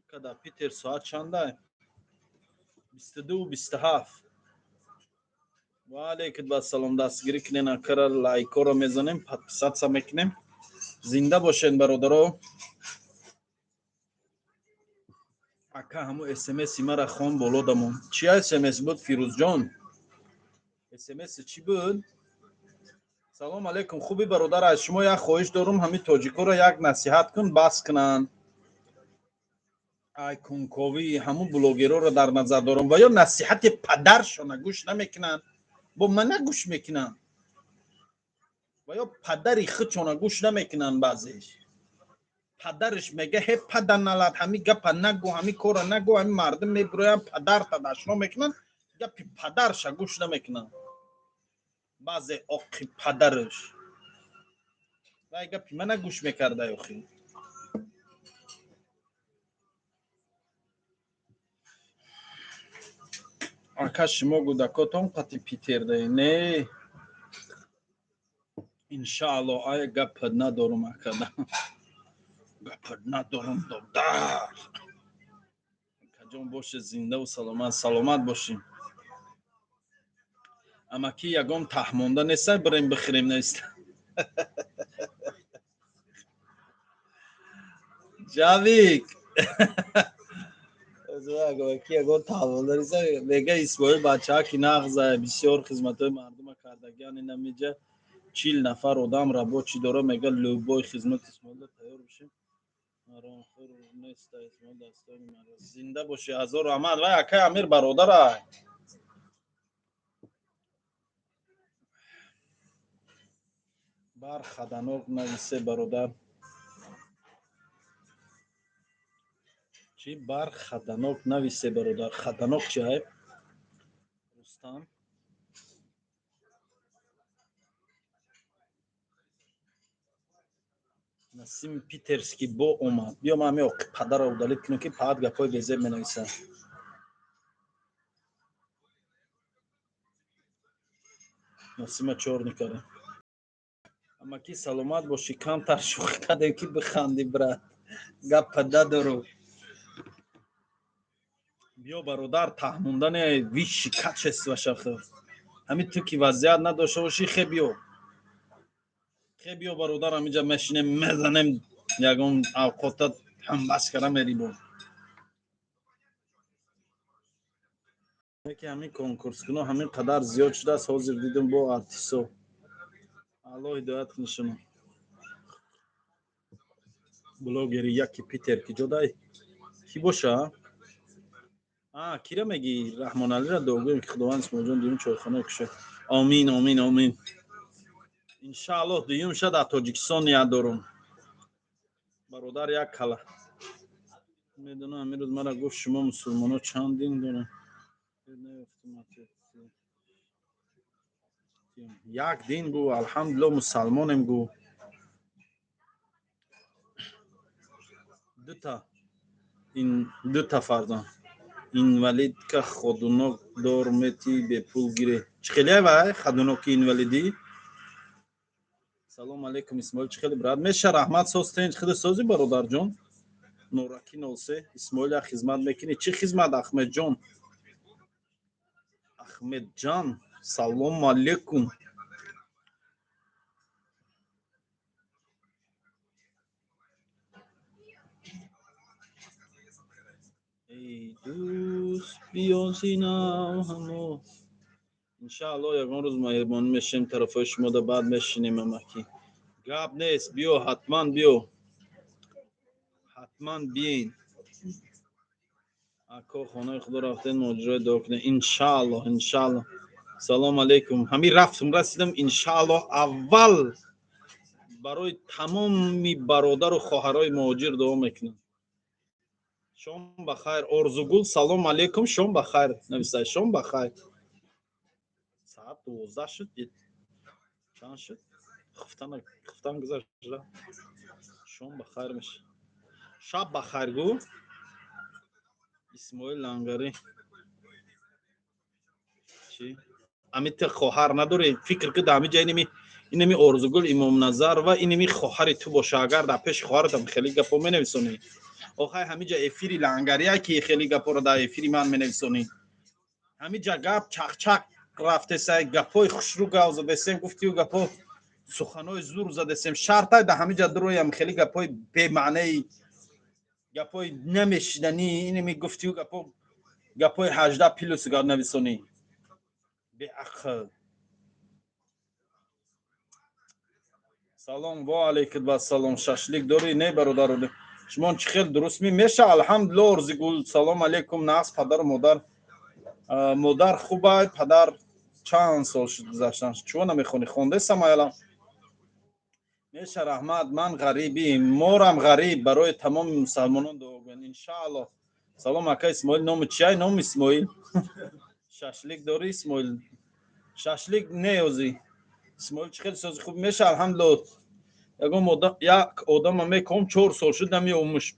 Ака, дар Питер соат чандай? 22:27. Ва алейкум ассалом. Дастгирӣ кунен акара, лайкоро мезанем, подписаться мекунем. Зинда бошен, бародаро. Ака, ҳамо смси мара хон, боло дамон. Чи смс буд, Фирӯзҷон? Смс чӣ буд? Салом алейкум, хуби, бародар? Аз шумо як хоҳиш дорум, ҳамин тоҷикоро як насиҳат кун, бас кунанд ай кунковӣ. Ҳамун блогерора дар назар дорам ва ё насиҳати падаршона гӯш намекунанд, бо мана гӯш мекунанд ва ё падари худшона гӯш намекунанд. Баъзеш падараш мега: «Ҳе, паданалат, ҳами гапа нагӯ, ҳами кора нагӯ, ҳами мардум мебироянд, падарта дашно мекунанд». Гапи падарша гӯш намекунанд баъзе. Оқи падараш вай гапи мана гӯш мекардай охи. Ака, шумо гудакотон қати Питердаи? Не, иншаалло. Ай, гапат надорум, акада, гапат надорум, додар. Акаҷон, боше зиндаву саломат. Саломат бошем. Амаки, ягон таҳмонда нестай, бирем бихӯрем? Нест. Ҷавик, ягон таҳмонда нестай, мега. Исмоил, бачаҳа ки нағза, бисёр хизматҳои мардума кардагиан. Инамиҷа 40 нафар одам рабочий дора. Мега, любой хизмат Исмоилда тайёр бошем. Маронхӯр неста, Исмоил дастони мара. Зинда бошӣ, ҳазору раҳмат. Вай акай Амир бародарай. Бар хаданок нависе, бародар. Чӣ бар хаданок нависе, бародар? Хаданок чи ай? Рустам. Насим Питерский бо омад. Биё, ман ҳами падарро удалить кунем, ки паат гапҳои безеб менависад. Насима чёрный кардем. Амаки, саломат бошӣ. Камтар шӯхӣ кардем, ки бихандӣ, брат. Гапа дадору. Биё, бародар, таҳмондани высший качество шахр. Ҳамин ту ки вазъият надошта бошӣ, хе биё, хе биё, бародар. Ҳаминҷа мешинем, мезанем, ягон авқота ҳамбас кара мерибо. Ки ҳамин конкурскуно ҳамин қадар зиёд шудааст. Ҳозир дидум бо артисо. Аллоҳ ҳидоят кунад шумо. Блогери яки Питер ки ҷодай кӣ боша? А кира мегӣ? Раҳмоналира дуогӯем, ки Худованд Исмоилҷон дуюм чойхона кушад. Омин, омин, омин. Иншааллоҳ, дуюм ша дар Тоҷикистон ният дорум, бародар. Як кала медонам, ҳамин рӯз мара гуфт: «Шумо мусулмоно чанд дин дорем?» Як дин, гу, алҳамдулилло, мусалмонем, гу. Дута ин дута фарзанд инвалидка ходунок дор мети, бепул гире. Чӣ хеле вай ходуноки инвалидӣ? Салом алейкум, Исмоил, чӣ хеле, брат? Меша, раҳмат. Созтен, хеле сози, бародарҷон. Нораки 03. Исмоил, як хизмат мекунӣ? Чӣ хизмат, Ахмедҷон? Ахмедҷан, салому алейкум. Эй дӯст, биё зинам ҳамо. Иншааллоҳ, ягон рӯз меҳрубонӣ мешавем тарафҳои шумода, баъд мешинем, амаки. Гап нест, биё, ҳатман биё, ҳатман биен. Ако, хонаи худо рафтен, моҷирои дуо кунед. Иншааллоҳ, иншааллоҳ. Салом алейкум. Ҳамин рафтум, расидам. Иншааллоҳ, аввал барои тамоми бародару хоҳарои муҳоҷир дуо мекунам. Шом ба хайр, Орзугул. Салом алейкум, шом ба хайр нависай. Шом ба хайр. Соат 12 шуд, чанд шуд? Хуфтан гузашт. Шом ба хайр меша, шаб ба хайр гӯ. Исмоил Лангарӣ чӣ? Ами ту хоҳар надорӣ? Фикр ки, дар ҳами ҷа инами Орзугул Имомназар ва инами хоҳари ту боша. Агар дар пеши хоҳаратам хеле гапҳо менависонӣ? Охай, ҳамиҷа эфири лангария, ки хеле гапҳоро дар эфири ман менависонӣ. Ҳамиҷа гап чақчақ рафтесай, гапҳои хушрӯ гав задесем, гуфтию гапҳо, суханҳои зур задесем. Шартай дар ҳамиҷа дуроям хеле гапҳои бемаънаи, гапҳои намешиданӣ, инами гуфтию гапҳо, гапҳои 18+ гап нависонӣ, беақл. Салом, ва алейкум вассалом. Шашлик дорӣ? Не, бародаро, шумо чӣ хел, дурустми? Меша, алҳамдулилло. Орзигул, салом алейкум. Нағз, падару модар? Модар хубай, падар чанд сол шуд гузаштан. Чӯ намехонӣ? Хондесам, аялам. Меша, раҳмат. Ман ғарибӣ, морам ғариб. Барои тамоми мусалмонон дуо гӯянд, иншааллоҳ. Салом, ака Исмоил. Номи чиай? Номи Исмоил. Шашлик дорӣ, Исмоил? Шашлик не озӣ. Исмоил, чӣ хел, сози, хуб? Меша, алҳамдулилло. Ягон як одама меком, 4 сол шуд, намеомуш.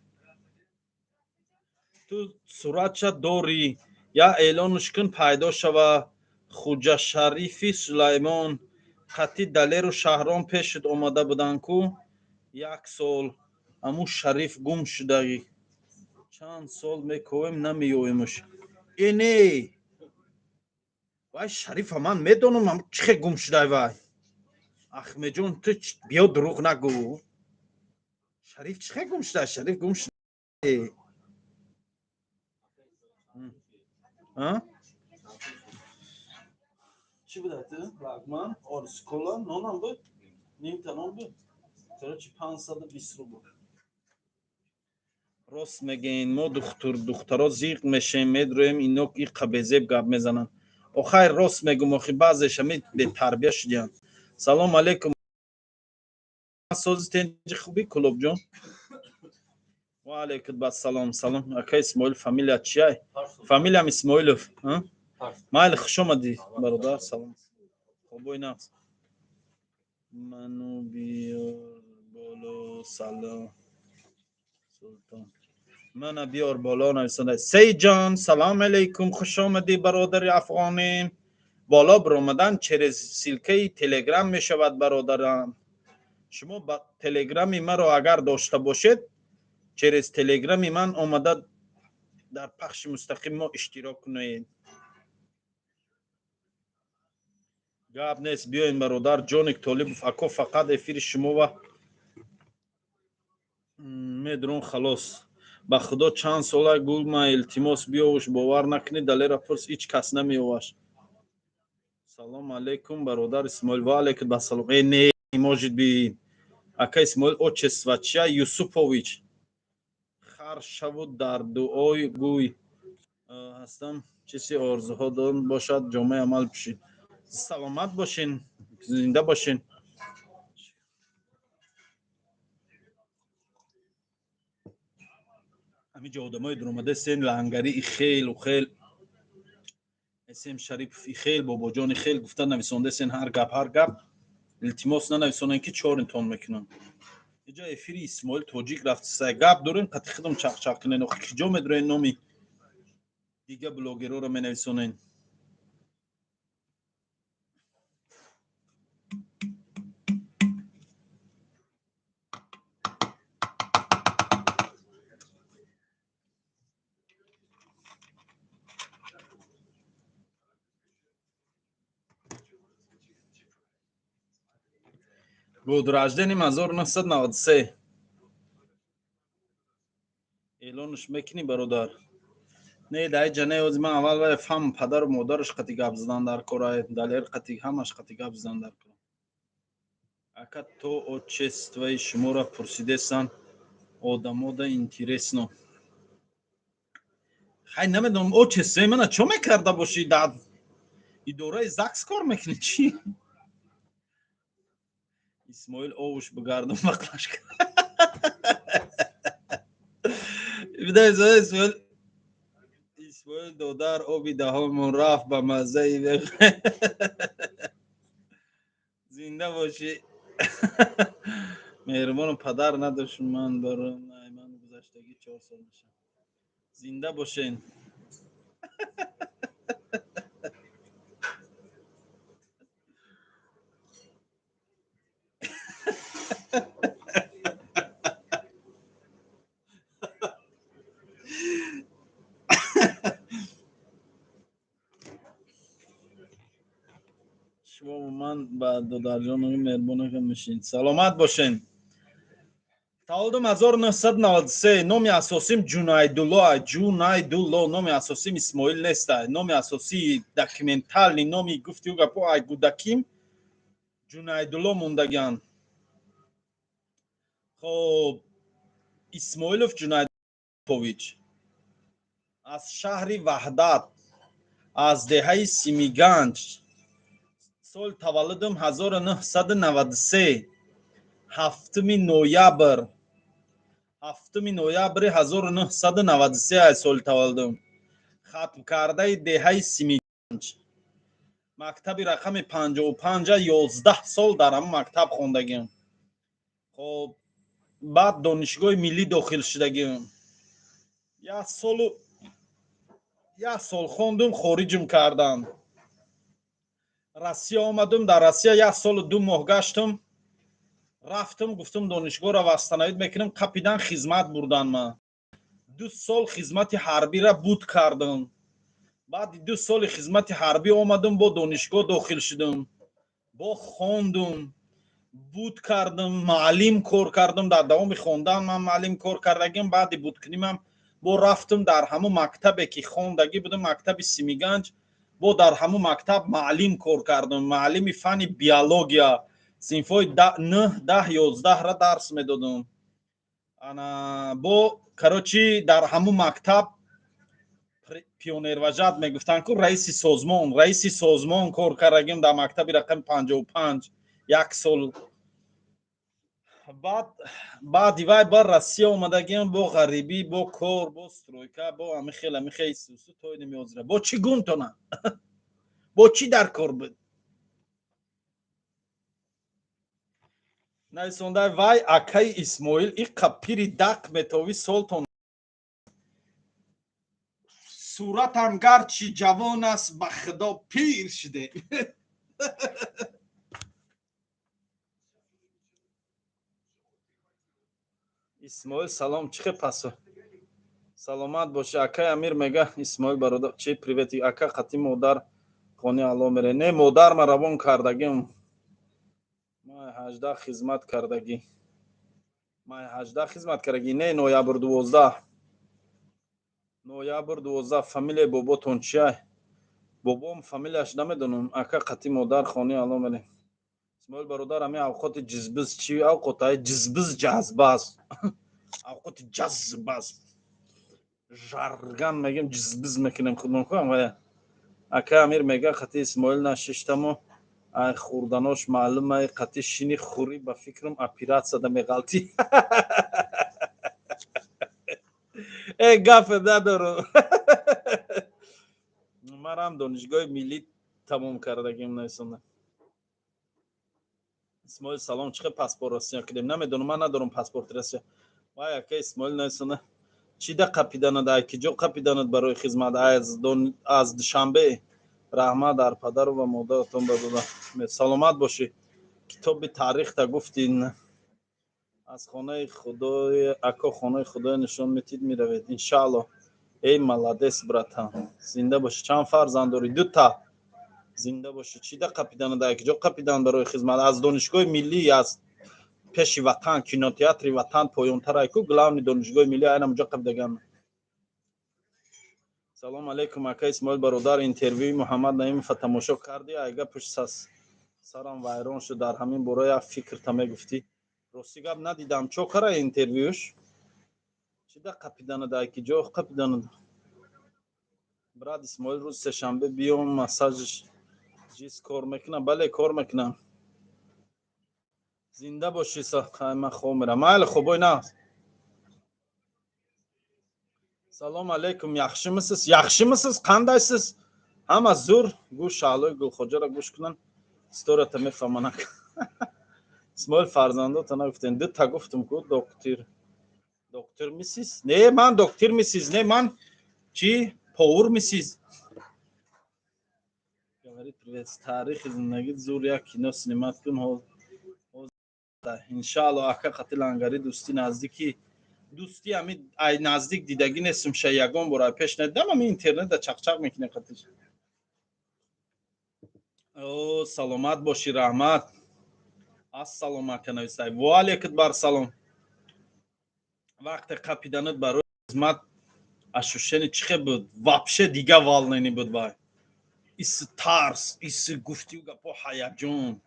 Ту суратша дорӣ, я эълонш кун, пайдо шава. Хуҷашарифи Сулаймон қатӣ Далеру Шаҳром пешит омада буданд ку як сол. Аму Шариф гум шудагӣ, чанд сол мековем, намеёемуш. Э не, вай Шарифа ман медонам, чӣ хел гум шудай вай. Ахмеҷон, ту биё, дурӯғ нагӯ. Шариф чӣ хел гум шуда? Шариф гум шуда. А? Чӣ буда ту? Лагман, орс, кола, нонам буд? Нимта нон буд. Короче, 520 рубл. Рост мегӯен, мо духтаро зиқ мешем, медроем, ино иқа безеб гап мезананд. Охай, рост мегӯм, охи, баъзеш ами бетарбия шудиянд. Салом алейкум, сози, тенҷи, хуби, Кулобҷон? Ва алейкум бассалом. Салом, ака Исмоил. Фамилия чиай? Фамилиям Исмоилов. Майли, хуш омадӣ, бародар. Салом, хобои нағз. Ману биёр боло. Салом, Султон, мана биёр боло нависонда. Сейҷон, салом алейкум, хуш омадӣ, бародари афғонӣ. Боло биромадан через ссылкаи Телеграм мешавад, бародарам. Шумо ба Телеграми маро агар дошта бошед, через Телеграми ман омада дар пахши мустақим мо иштирок кунед. Гап нест, биёен, бародар. Ҷоник Толибов: «Ако, фақат эфири шумо ва медрон, халос. Ба худо, чанд сола гулма, илтимос, биёвуш, бовар накунӣ, Далера пурс, ҳеҷ кас намеёваш». Салом алейкум, бародар Исмоил. Ва алейкум ассалом. Э, не может быть. Ака Исмоил, отчество чия? Юсупович. Хар шаву дар дуой гӯй ҳастам. Чизи орзуҳо дон бошад, ҷомаи амал пӯшид. Саломат бошен, зинда бошен. Ҳамиҷо одамои дуромада сен лангари ихелу хел, эсем Шарипов ихел, Бобоҷон ихел гуфта нависондасен. Ҳар гап, ҳар гап. Илтимос, нанависонен, ки чоринтон мекунам. Иҷо эфири Исмоил Тоҷик рафтиса, гап дорем, қати худам чақчақ кунен. Охи киҷо медуроен, номи дига блогерора менависонен? Год рождением 1993. Эълонш мекунӣ, бародар? Не, дар ҷа не. Ози ман аввал вай фаҳм, падару модараш қати гап задан дар кора, Далер қати, ҳамаш қати гап задан дар кора. Ака, то отчествои шуморо пурсидесан, одамода интересно. Хай, намедонам, отчествои мана чо мекарда бошӣ? Дар идораи ЗАГС кор мекунӣ, чӣ? Исмоил, овуш бигардам, баклашка. Исмоил, Исмоил додар, оби даҳонмон рафт ба маззаи. Зинда бошӣ, меҳрубону. Падар надошт ман, ман гузаштагӣ 4 сол мешавам. Зинда бошен. Шумо ман ба додарҷон меҳрубон мешин. Саломат бошен. Таваллудум 1993. Номи асосим Ҷунайдулло. Ҷунайдулло номи асосим, Исмоил неста. Номи асосии документальный, номи гуфтиу гапо, ай гудаким Ҷунайдулло мондагиан. Хоб, Исмоилов Ҷунайдпович, аз шаҳри Ваҳдат, аз деҳаи Симиганҷ. Соли таваллудам 1993, 7 ноябр, 7 ноябри 1993 ай соли таваллудам. Хатмкардаи деҳаи Симиганҷ, мактаби рақами 55-а, 11 сол дар ҳамон мактаб хондагиам. Хоб, баъд Донишгоҳи миллӣ дохил шудагиам. Як солу як сол хондум, хориҷм кардам, Россия омадум. Дар Россия як солу 2 моҳ гаштум, рафтум, гуфтум, донишгоҳро восстановить мекунем. Қапидан, хизмат бурдан. Ман 2 сол хизмати ҳарбира буд кардам. Баъди 2 соли хизмати ҳарбӣ омадум, бо донишгоҳ дохил шудум, бо хондум, буд кардум, маълим кор кардум. Дар давоми хондан ман маълим кор кардагим. Баъди будкунимам бо рафтум, дар ҳамун мактабе ки хондагӣ будум, мактаби Симиганҷ, бо дар ҳамун мактаб маълим кор кардум, маълими фанни биология, синфҳои 9, 10, 11-ра дарс медодум. Ана бо, короче, дар ҳамун мактаб пионервожатый мегуфтанд ку, раиси созмон, раиси созмон кор кардагим дар мактаби рақами 55 як сол. Баъд баъди вай ба Россия омадагим, бо ғарибӣ, бо кор, бо стройка, бо ҳамихел, ҳамихел исусу той намеозира. Бо чӣ гумтона, бо чӣ дар кор буд? Нависонда: «Вай, акаи Исмоил, иқа пири дақ метовӣ, солтон Суратам гарчи ҷавон аст, ба худо пир шудем. Исмоил, салом, чӣ хел пасо? Саломат бошӣ. Акай Амир мега, Исмоил бародар, чи привет, ака, қати модар хони Алло мере? Не, модар ма равон кардагим. Май 18 хизмат кардагӣ. Май 18 хизмат кардагӣ. Не, ноябр 12. Ноябр 12. Фамилияи боботон чия? Бобом фамилияш намедонам. Ака, қати модар хони Алло мере? Исмоил бародар, ҳамин авқоти ҷизбиз чи авқотай? Ҷизбиз ҷазбаз. Авқоти ҷазбаз. Жарган мегем, ҷизбиз мекунем худмон кӯам. Ака Амир мега, қати Исмоил нашиштамо, ай хурданош маълумай, қати шини хӯрӣ, ба фикрам, оператсияда меғалтӣ. Э, гафе надорам. Манам донишгоҳи миллӣ тамом кардагим, нависонда. Исмоил, салом, чӣ хел паспорт Россия кардем? Намедонам, ман надорам паспорти Россия. Вай, ака Исмоил нависонда, чӣ да қапиданад, ай ки ҷо қапиданад барои хизмат? Аз Душанбе. Раҳмат дар падару ва модаратон бадода. Саломат бошӣ. Китоби таърихта гуфтин. Аз хонаи худои ако, хонаи худоя нишон метид, меравед, иншаалло. Эй, молодец, братан, зинда бошӣ. Чанд фарзанд дорӣ? Дута. Зинда бошӣ. Чӣ да қапиданад, ай ки ҷо қапидан барои хизмат? Аз донишгоҳи миллӣ, аз пеши Ватан, кинотеатри Ватан поёнтар айку, главный донишгоҳи миллӣ, айнам ҷо қапидаган. Салом алейкум, ака Исмоил бародар, интервюи Муҳаммад Наимова тамошо кардӣ? Айга пушт сарам вайрон шуд. Дар ҳамин бора як фикрта мегуфтӣ. Рости гап, надидам. Чо кара интервюш? Чӣ да қапиданад, ай ки ҷо қапиданад? Брат Исмоил, рӯзи сешанбе биём, массаж ҷис кор мекунам? Бале, кор мекунам. Зинда бошӣ. Ман хоб мерам. Майли, хобой на. Салом алейкум, яхшимисиз? Яхшимисиз, қандайсиз? Ҳама зур. Гӯш, Шаҳлои Гулхоҷаро гӯш кунан, историята мефаҳманак. Исмоил, фарзандота нагуфтем? Дута гуфтум ку. Доктор, доктор мисиз? Не, ман доктор мисиз не, ман чӣ, повар мисиз. Говорит привет. Таърихи зиндагит зур, як кино снимать кун. Иншаалло. Ака, қати лангари дӯстӣ наздики дӯстӣ, ами ай наздик дидагӣ нестум ша, ягон бор ай пеш надидам, ами интернетда чақчақ мекунем қатиш. О, саломат бошӣ, раҳмат. Ассалом, ака, нависай. Ваалейкум бар салом. Вақте қапиданат барои хизмат, ощущение чӣ хел буд? Вообще дига волнение буд, вай иси тарс, иси гуфтию гапо, ҳаяҷон.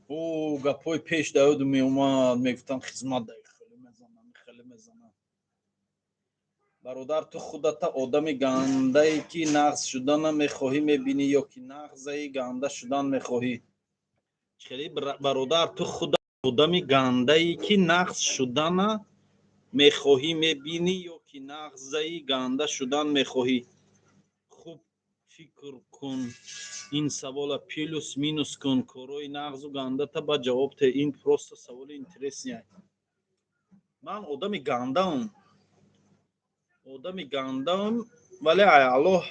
О, гапҳои пеш да ёду меомад, мегуфтанд, хизмат да хеле мезанам, хеле мезанам. Бародар, ту худата одами гандае ки нағз шудана мехоҳӣ мебинӣ ё ки нағзаи ганда шудан мехоҳӣ? Хеле, бародар, ту худа одами гандае ки нағз шудана мехоҳӣ мебинӣ ё ки нағзаи ганда шудан мехоҳӣ? Хуб фикр кун, ин савола плюс минус кун, корҳои нағзу гандата ба ҷавоб те. Ин просто саволи интересный. Ман одами гандаам, одами гандаам, вале ай Аллоҳ,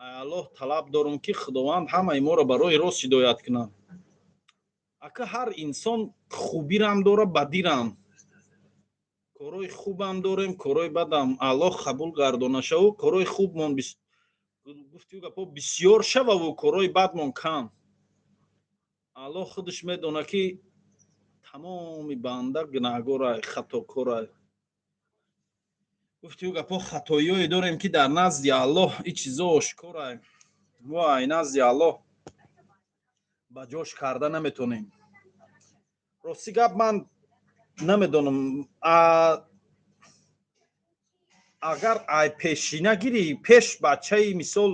ай Аллоҳ талаб дорам, ки Худованд ҳамаи моро ба роҳи рост ҳидоят кунад. Ака, ҳар инсон хубирам дора, бадирам, корҳои хубам дорем, корҳои бадам. Аллоҳ қабул гардонашаву корҳои хубмон, гуфтию гапҳо, бисёр шававу корҳои бадмон кам. Аллоҳ худаш медонад, ки тамоми банда гунаҳгорай, хатокорай. Гуфтию гапҳо, хатоиҳое дорем, ки дар назди Аллоҳ ин чизо ошкорай. Мо ай назди Аллоҳ ба ҷош карда наметонем. Рости гап, ман намедонам, агар ай пешина гирӣ, пеш бачаи, мисол,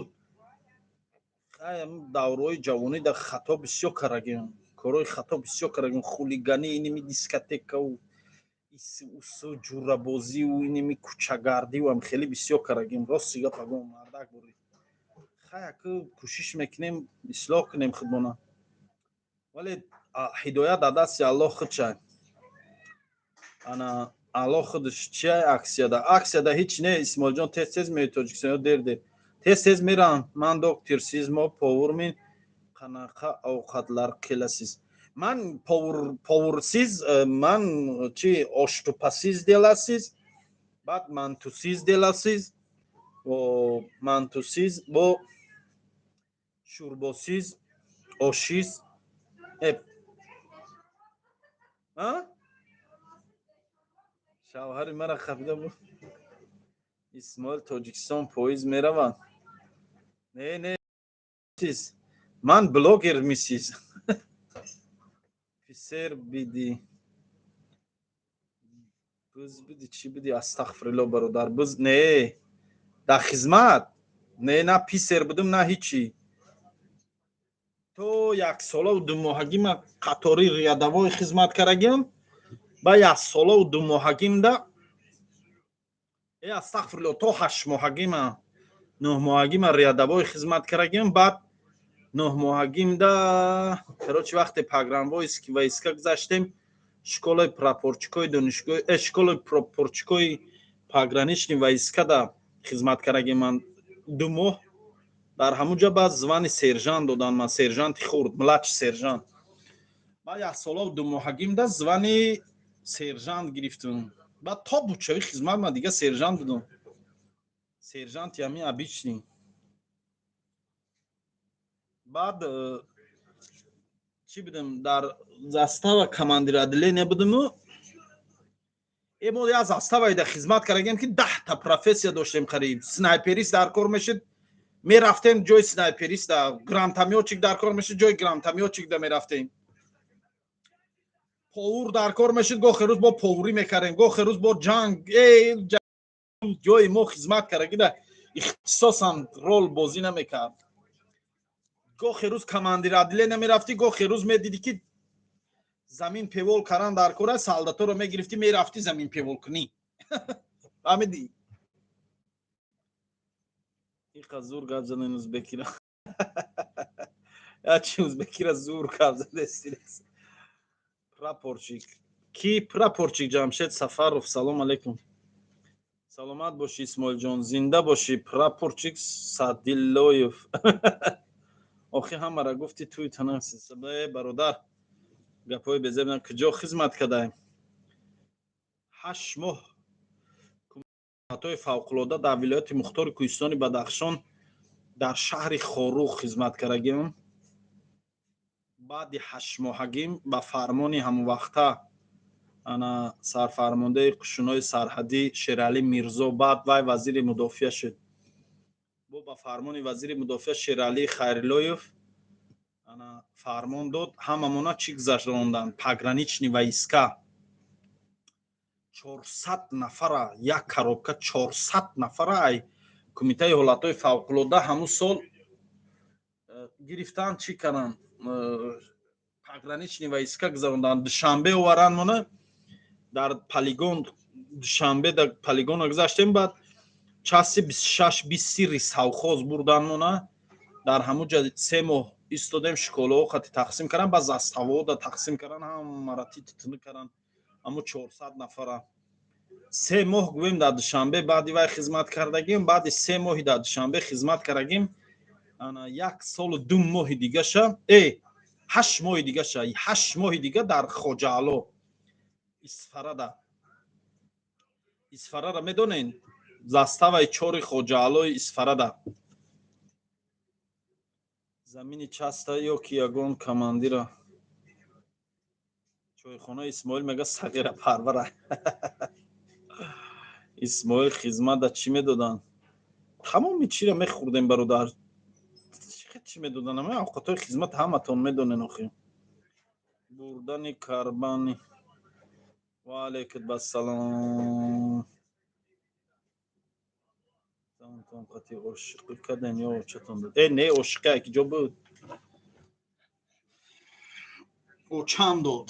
давраҳои ҷавонӣ да хато бисёр карагем, корҳои хато бисёр карагем, хулиганӣ, иними дискотекау, усу, ҷурабозию, иними кӯчагардиам хеле бисёр карагем. Рости гап, агон мардак бурӣ, хаяку кӯшиш мекунем ислоҳ кунем худмона, вале ҳидоят дар дасти Аллоҳ худшай. Ана. Алло, худаш чия? Аксияда, аксияда ҳеч не. Исмоилҷон, тез тез меои Тоҷикистон ё дер дер? Тез тез мерам. Ман докторсиз, мо повармин. Қанақа овқатlar qilasiz? Ман поварсиз, ман чи, оштупасиз деласиз, баъд мантусиз деласиз, мантусиз бо шӯрбосиз, ошиз. А шавҳари мара хафида буд. Исмоил, Тоҷикистон поиз меравад? Не, не, ман блогер мисиз. Писер бидӣ, буз бидӣ, чӣ бидӣ? Астағфирулло, бародар, буз не, дар хизмат не, на писер будум, на ҳичи. То яксолаву думоҳагима қатори рядовой хизмат кардагиам. Ба яксолаву думоҳагимда, астағфирулло, то ҳаштмоҳагима, нӯҳмоҳагима рядовой хизмат кардагиам. Баъд нӯҳмоҳагимда, короче, вақте погранвойски войска гузаштем, школаи прапорчикои донишгоҳ, школаи прапорчикои пограничный войскада хизмат кардагим ман 2 моҳ. Дар ҳамун ҷа баъд звани сержант додан ман, сержанти хурд, младший сержант. Баъд яксолаву думоҳагимда звани сержант гирифтум. Баъд то бучавӣ хизмат ман дига сержант будум, сержанти ҳамин обычный. Баъд чӣ будем, дар застава командир отделения будиму. Мо як заставаида хизмат кардагем, ки 10та профессия доштем қариб. Снайперист дар кор мешид, мерафтем ҷои снайпериста, гранатомётчик дар кор мешид, ҷои гранатомётчикда мерафтем, повар дар кор мешид, гоҳе рӯз бо поварӣ мекардем, гоҳе рӯз бо ҷанг. Ҷои мо хизмат кардагида ихтисосам рол бозӣ намекард. Гоҳе рӯз командир отделения мерафтӣ, гоҳе рӯз медидӣ, ки замин певол кардан дар кора, солдаторо мегирифтӣ, мерафтӣ замин певол кунӣ, фаҳмидӣ? Иқа зур гап задан узбекира, ячи узбекира зур гап задестирес. Прапорчик ки? Прапорчик Ҷамшед Сафаров, салом алейкум. Саломат бошӣ, Исмоилҷон, зинда бошӣ. Прапорчик Садиллоев, охи ҳамара гуфти, туй танаси. Бародар, гапҳои безеб. Куҷо хизмат кардаем? 8 моҳ кумитаҳои фавқулода дар вилояти мухтори Кӯҳистони Бадахшон, дар шаҳри Хоруғ хизмат кардагим. Баъди ҳаштмоҳагим ба фармони ҳамонвақта ана сарфармондаи қушунҳои сарҳадӣ Шералӣ Мирзо, баъд вай вазири мудофиа шуд, бо ба фармони вазири мудофиа Шералӣ Хайрилоев ана фармон дод, ҳамамона чӣ гузаронданд? Пограничный войска, 400 нафара, як коробка, 400 нафара ай Кумитаи ҳолатҳои фавқулода ҳамун сол гирифтан, чӣ карданд? Пограничный войска гузаронданд. Душанбе оваранд мона, дар полигон Душанбе, дар полигона гузаштем. Баъд части 26 бистири совхоз бурдан мона, дар ҳамун ҷа 3 моҳ истодем. Школаҳо қати тақсим кардан, ба заставода тақсим кардан, ҳамара тититини кардан ҳамун 400 нафара. 3 моҳ гӯем дар Душанбе баъди вай хизмат кардагим. Баъди 3 моҳи дар Душанбе хизмат кардагим, ана як солу 2 моҳи дигаша, 8 моҳи дигаша, 8 моҳи дига дар Хоҷаало, Исфарада. Исфарара медонен? Заставаи чори Хоҷаалои Исфарада. Замини часта ё ки ягон командира чойхона. Исмоил мега, сағира парвара. Исмоил, хизмата чӣ медоданд? Тамоми чиро мехӯрдем, бародар, чӣ медоданд? Ама авқатҳои хизмат ҳаматон медонен охи. Бурдани карбани. Ва алейкум ассалом. Қати ошиқӣ кардем ё очатон дод? Не, ошиқӣ ки ҷо буд, очам дод.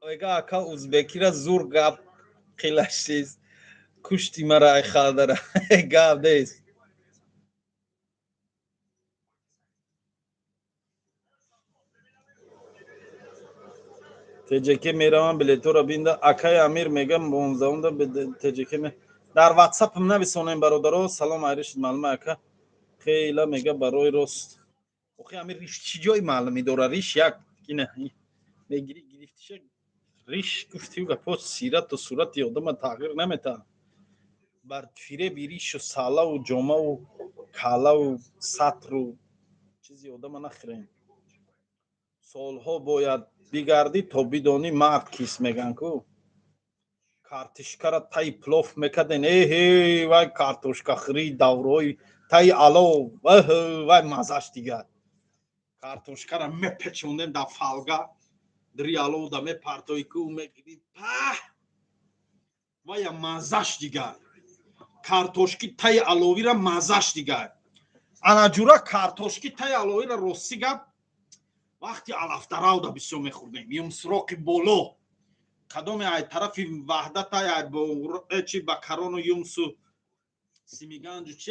Ойга, ака, узбекира зур гап қилашист, кушти мара, ай халдара гап нест. ТҶК меравам, билетора бинда. Акай Амир мегам, 15-умда ТҶК дар ватсапм нависонем, бародаро. Салом, айришид маълума, ака. Хела мега барои рост. Охи, амир риш чӣ ҷои маълумӣ дора? Риш як ина мегири, гирифтиша риш гуфтию гапо, сирату сурати одама тағйир наметаҳад. Бар фиреби ришу салаву ҷомаву калаву сатру чизи одама нахӯрем. Солҳо бояд бигардӣ, то бидонӣ мард кист, меган ку. Картишкара таи плов мекарден, эҳе, вай картошкахӯрии даврои таи алов, вай маззаш дигар. Картошкара мепечондем дар фолга, дари аловда мепартои ку, мегирӣ, паҳ, вая маззаш дигар. Картошки таи аловира маззаш дигар. Анаҷура картошки таи аловира, рости гап, вақти алафдаравда бисёр мехӯрдем. Юмсроқи боло, кадоме ай тарафи Ваҳдата, чи ба карону юмсу Симиганҷу чи,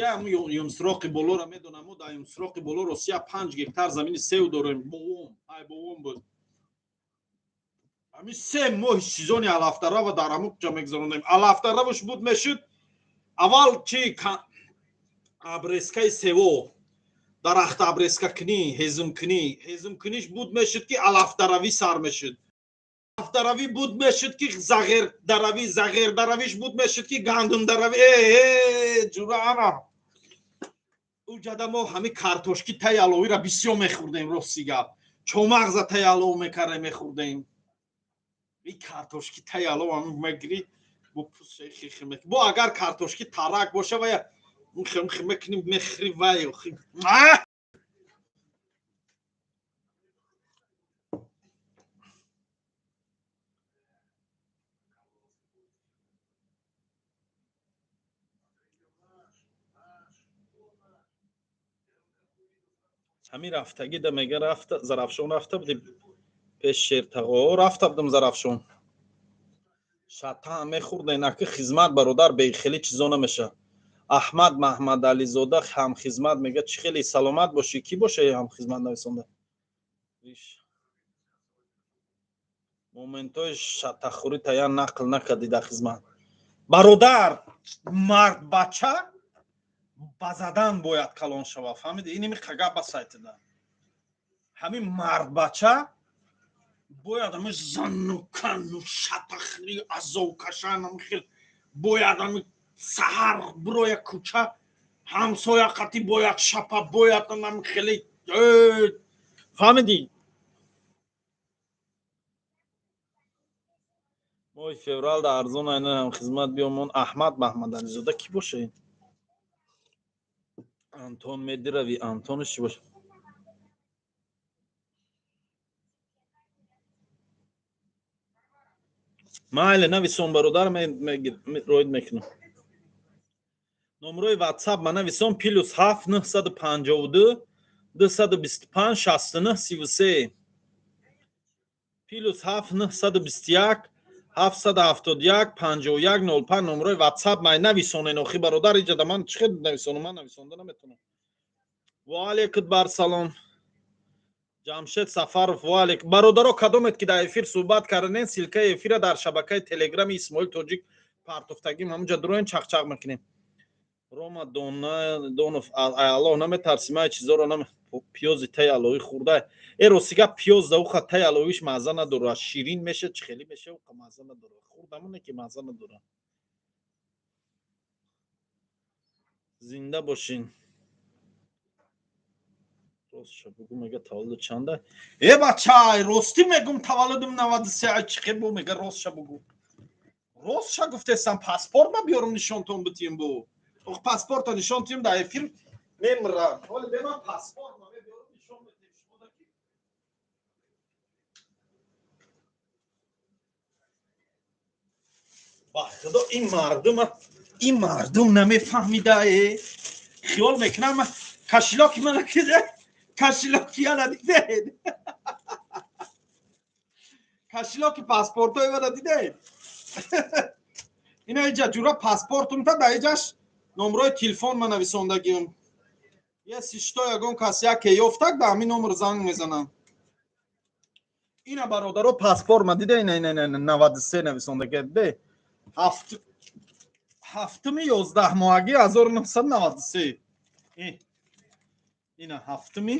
юмсроқи болоро медонам. Мо дар юмсроқи боло, Росия, 5 гектар замини сев дорем. Бовом, ай бовом буд. Ҳамин 3 моҳи сезони алафдарава дар ҳамун ҷо мегузаронем. Алафдараваш буд мешуд, аввал чи, обрезкаи сево, дарахт обрезка кунӣ, ҳезумкунӣ. Ҳезумкуниш буд мешуд, ки алафдаравӣ сар мешуд. Алафдаравӣ буд мешуд, ки зағердаравӣ. Зағердаравиш буд мешуд, ки гандумдаравӣ. Э ҷура, ана уҷада мо ҳамин картошки таи аловира бисёр мехӯрдем. Рости гап, чомағза таи алов мекардем, мехӯрдем. И картошки таи алов ҳамин мегирӣ, бо бо агар картошки тарак боша, вая мекунӣ, мехӯри, вай. Ҳамин рафтагида мега, рафта Зарафшон, рафта будем пеш Шертағо, рафта будам Зарафшон. Шата мехӯрден, аки хизмат, бародар, бехелӣ чизо намеша. Аҳмад Маҳмадализода, ҳамхизмат, мега, чӣ хеле саломат бошӣ. Кӣ боша ҳамхизмат нависонда? Моментҳои шатахӯрӣ таян нақл накардӣ дар хизмат, бародар. Мардбача ба задан бояд калон шава, фаҳмиди? Иними қага ба сайтида ҳамин мардбача бояд ҳами занукану шатахри, азовкашан, хел бояд. Ҳами саҳар бироя кӯча, ҳамсоя қати бояд шапа, бояд ҳами хеле, фаҳмидӣ? Моҳи феврал да арзон айна хизмат биёмон. Аҳмад Маҳмадализода кӣ боша? Антон медирави, Антонш чӣ боша? Майли, нависон, бародар, роид мекунам. Номерои ватсап ма нависон: +7 952 225 69 33, +7 921 771 51 05. Номерои ватсап май нависонен. Охи, бародар, иҷада ман чӣ хел нависонам? Ман нависонда наметавонам. Ваалейкут барсалом, Ҷамшед Сафаров, ваалейк. Бародаро, кадомед ки дар эфир суҳбат карданен, ссылкаи эфира дар шабакаи телеграми Исмоил Тоҷик партофтагим, ҳамунҷа дуроен, чақчақ мекунем. Рома Донов, аллоҳ наметарсӣ? Май чизоро пиёзи таи аловӣ хӯрда. Э, рости гап, пиёз да уха таи аловиш мазза надора, ширин меша, чӣ хеле меша, уха мазза надора. Хӯрдамоне ки мазза надора. Зинда бошин. Ростша бугу, мега, таваллуд чанда? Э, бачай, ростӣ мегум, таваллудум 93. Ай чӣ хел бу мега, ростша бугу? Ростша гуфтесам, паспорт ма биёрум, нишонтон битием бу. Ох, паспорта нишон тием дар эфир, мемрам. Ҳоли беман паспорт ма мебиёрум, нишон метием шумо ки. Ба худо, ин мардум намефаҳмида, э хиёл мекунам кошелёки мана кида, кошелёки яна дидед, кошелёки паспортҳои мана дидед. Ина иҷа ҷура паспортумта, дар иҷаш номрои телефон ма нависондагиам. Если что, ягон кас яке ёфтак, да ҳамин номер занг мезанам. Ина, бародаро, паспорт ма дида, ина, ина, ина, 93 нависондака де, ҳафтуми 11 моҳаги 1993. Ина, ҳафтуми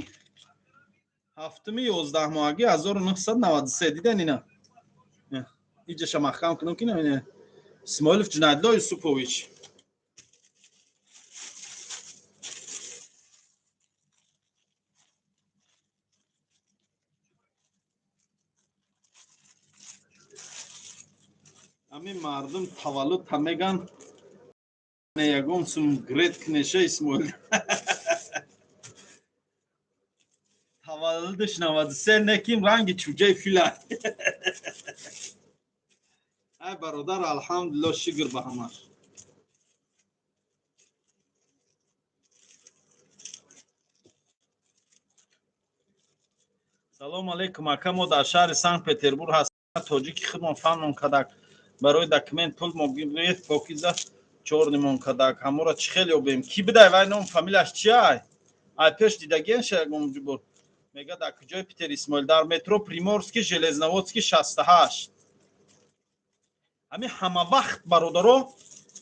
11 моҳаги 1993, дидан, ина, иҷаша маҳкам кунам ки ина, Исмоилов Ҷунайдулло Юсупович. Ҳамин мардум таваллуд та меган, ягон сум грет кнеша. Исмоил таваллудаш 93, неким ранги чуҷаи фила. Ай бародар, алҳамдулилло, шукр ба ҳамаш. Салому алейкум, ака, мо дар шаҳри Санкт Петербург ҳаст, тоҷики худмон фаҳмон кадак, барои документ пул мо гирифт, покиза чорнимон кадак, ҳамора чӣ хел ёбем? Ки бидай вай, ном фамилияш чиай? Ай пеш дидагиенша ягон ҷубор мега. Дар куҷои Питер, Исмоил? Дар метро Приморский, Железноводский 68. Ҳамин ҳама вақт, бародаро,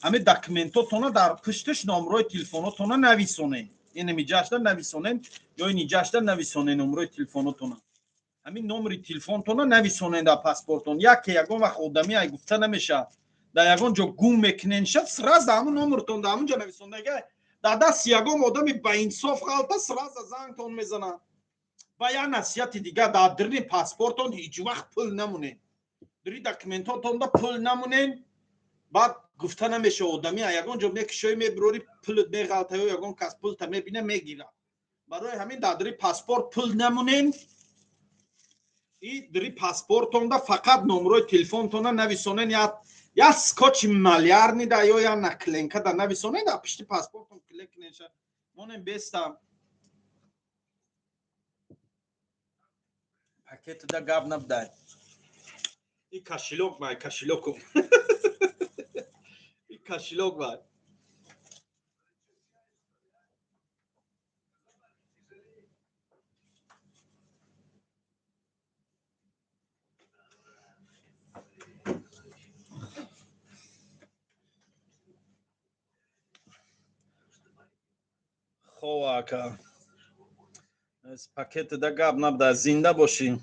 ҳамин документотона дар пушташ номрои телефонотона нависонед. Ин миҷашда нависонед ё ниҷашда нависонед номрои телефонотона. Ҳамин номери телефонтона нависонед дар паспортон. Яке ягон вақт одами ай гуфта намешавад, дар ягон ҷо гум мекунен, шад, сразу ҳамун номертон дар ҳамун ҷо нависондага, дар дасти ягон одами баинсоф ғалта, сразу зангтон мезанад. Ба як насиҳати дигар: дар дирни паспортон ҳеҷ вақт пул намонед, дири документотонда пул намонед. Баъд гуфта намешава, одами ягон ҷо мекушои, мебирори, пулт меғалта ё ягон кас пулта мебина, мегирад. Барои ҳамин дар дири паспорт пул намонед и дири паспортонда фақат номрои телефонтона нависонед. Я скотчи малярный да ё я наклейка да нависонед, дар пишти паспортон клей кунеша монем беста. Пакетда гап набудай. И кошелёк вай, кошелёкум, и кошелёк вай. Хоб, ака, пакетда гап набуда. Зинда бошӣ.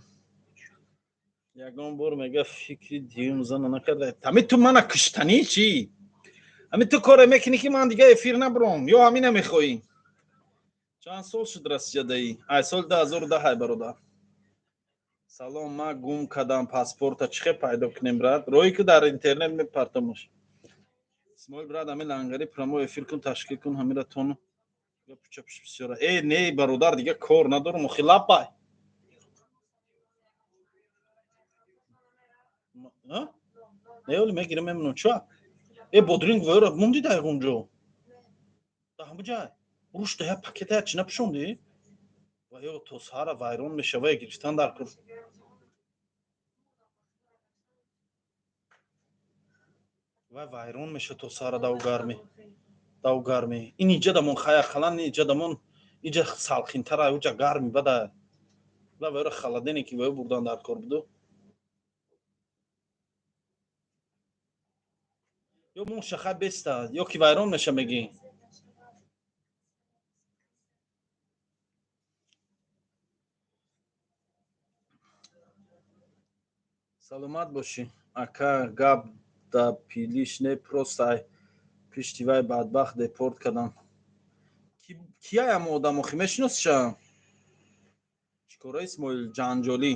Ягон бор мега фикри диюм зана накарда. Ҳами ту мана куштанӣ чӣ? Ҳами ту коре мекунӣ, ки ман дига эфир набуром, ё ҳамина мехоҳӣ? Чанд сол шуд Россиядаӣ? Ай соли 2010, ай бародар. Салом, ман гум кардам паспорта, чӣ хел пайдо кунем, брат? Роҳе ки дар интернет мепартамош. Исмоил, брат, ҳамин лангари прямой эфир кун, ташкил кун, ҳамира тону бисёра. Э, не, бародар, дига кор надорам охи, лапай. Не, оли мегирам, мемонам. Ча э бодринг вайра монди дар ягон ҷо, дар ҳама ҷай рушда я пакета я чӣ напӯшонди ва ё то саҳара вайрон мешава, я гирифтан дар кур. Вай вайрон меша то саҳара, дав гармӣ, дав гармӣ. Ин иҷа дамон хая қалан, иҷа дамон, иҷа салқинтара, уҷа гарми бада. Ла вайра холодильники вай бурдан дар кор буду. Ё мон шаха беста, ё ки вайрон меша, мегӣ. Саломат бошӣ, ака. Гап да пилиш не, просто ай пишти вай бадбахт депорт кардам. Кияям одам охи, мешиносиша? Чикора, Исмоил ҷанҷолӣ?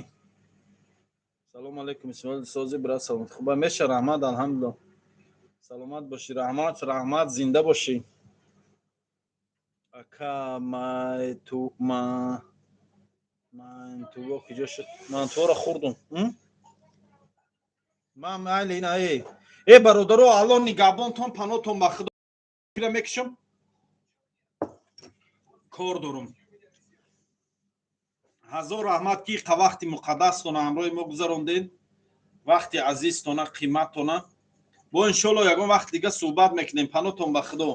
Салому алейкум, Исмоил, сози, брат, саломат, хуба меша? Раҳмат, алҳамдулилла, саломат бошӣ. Раҳмат, раҳмат, зинда бошӣ, ака. Майту ма мантуво куҷо шуд? Мантуворо хӯрдум ман, майли. Ина, э бародаро, Алло нигаҳбонтон, панотон ба Худо, мекушам, кор дорум. Ҳазор раҳмат, ки қа вақти муқаддастона ҳамроҳи мо гузарондед, вақти азизтона, қиматтона. Бо иншолло ягон вақт дига суҳбат мекунем. Панотон ба Худо.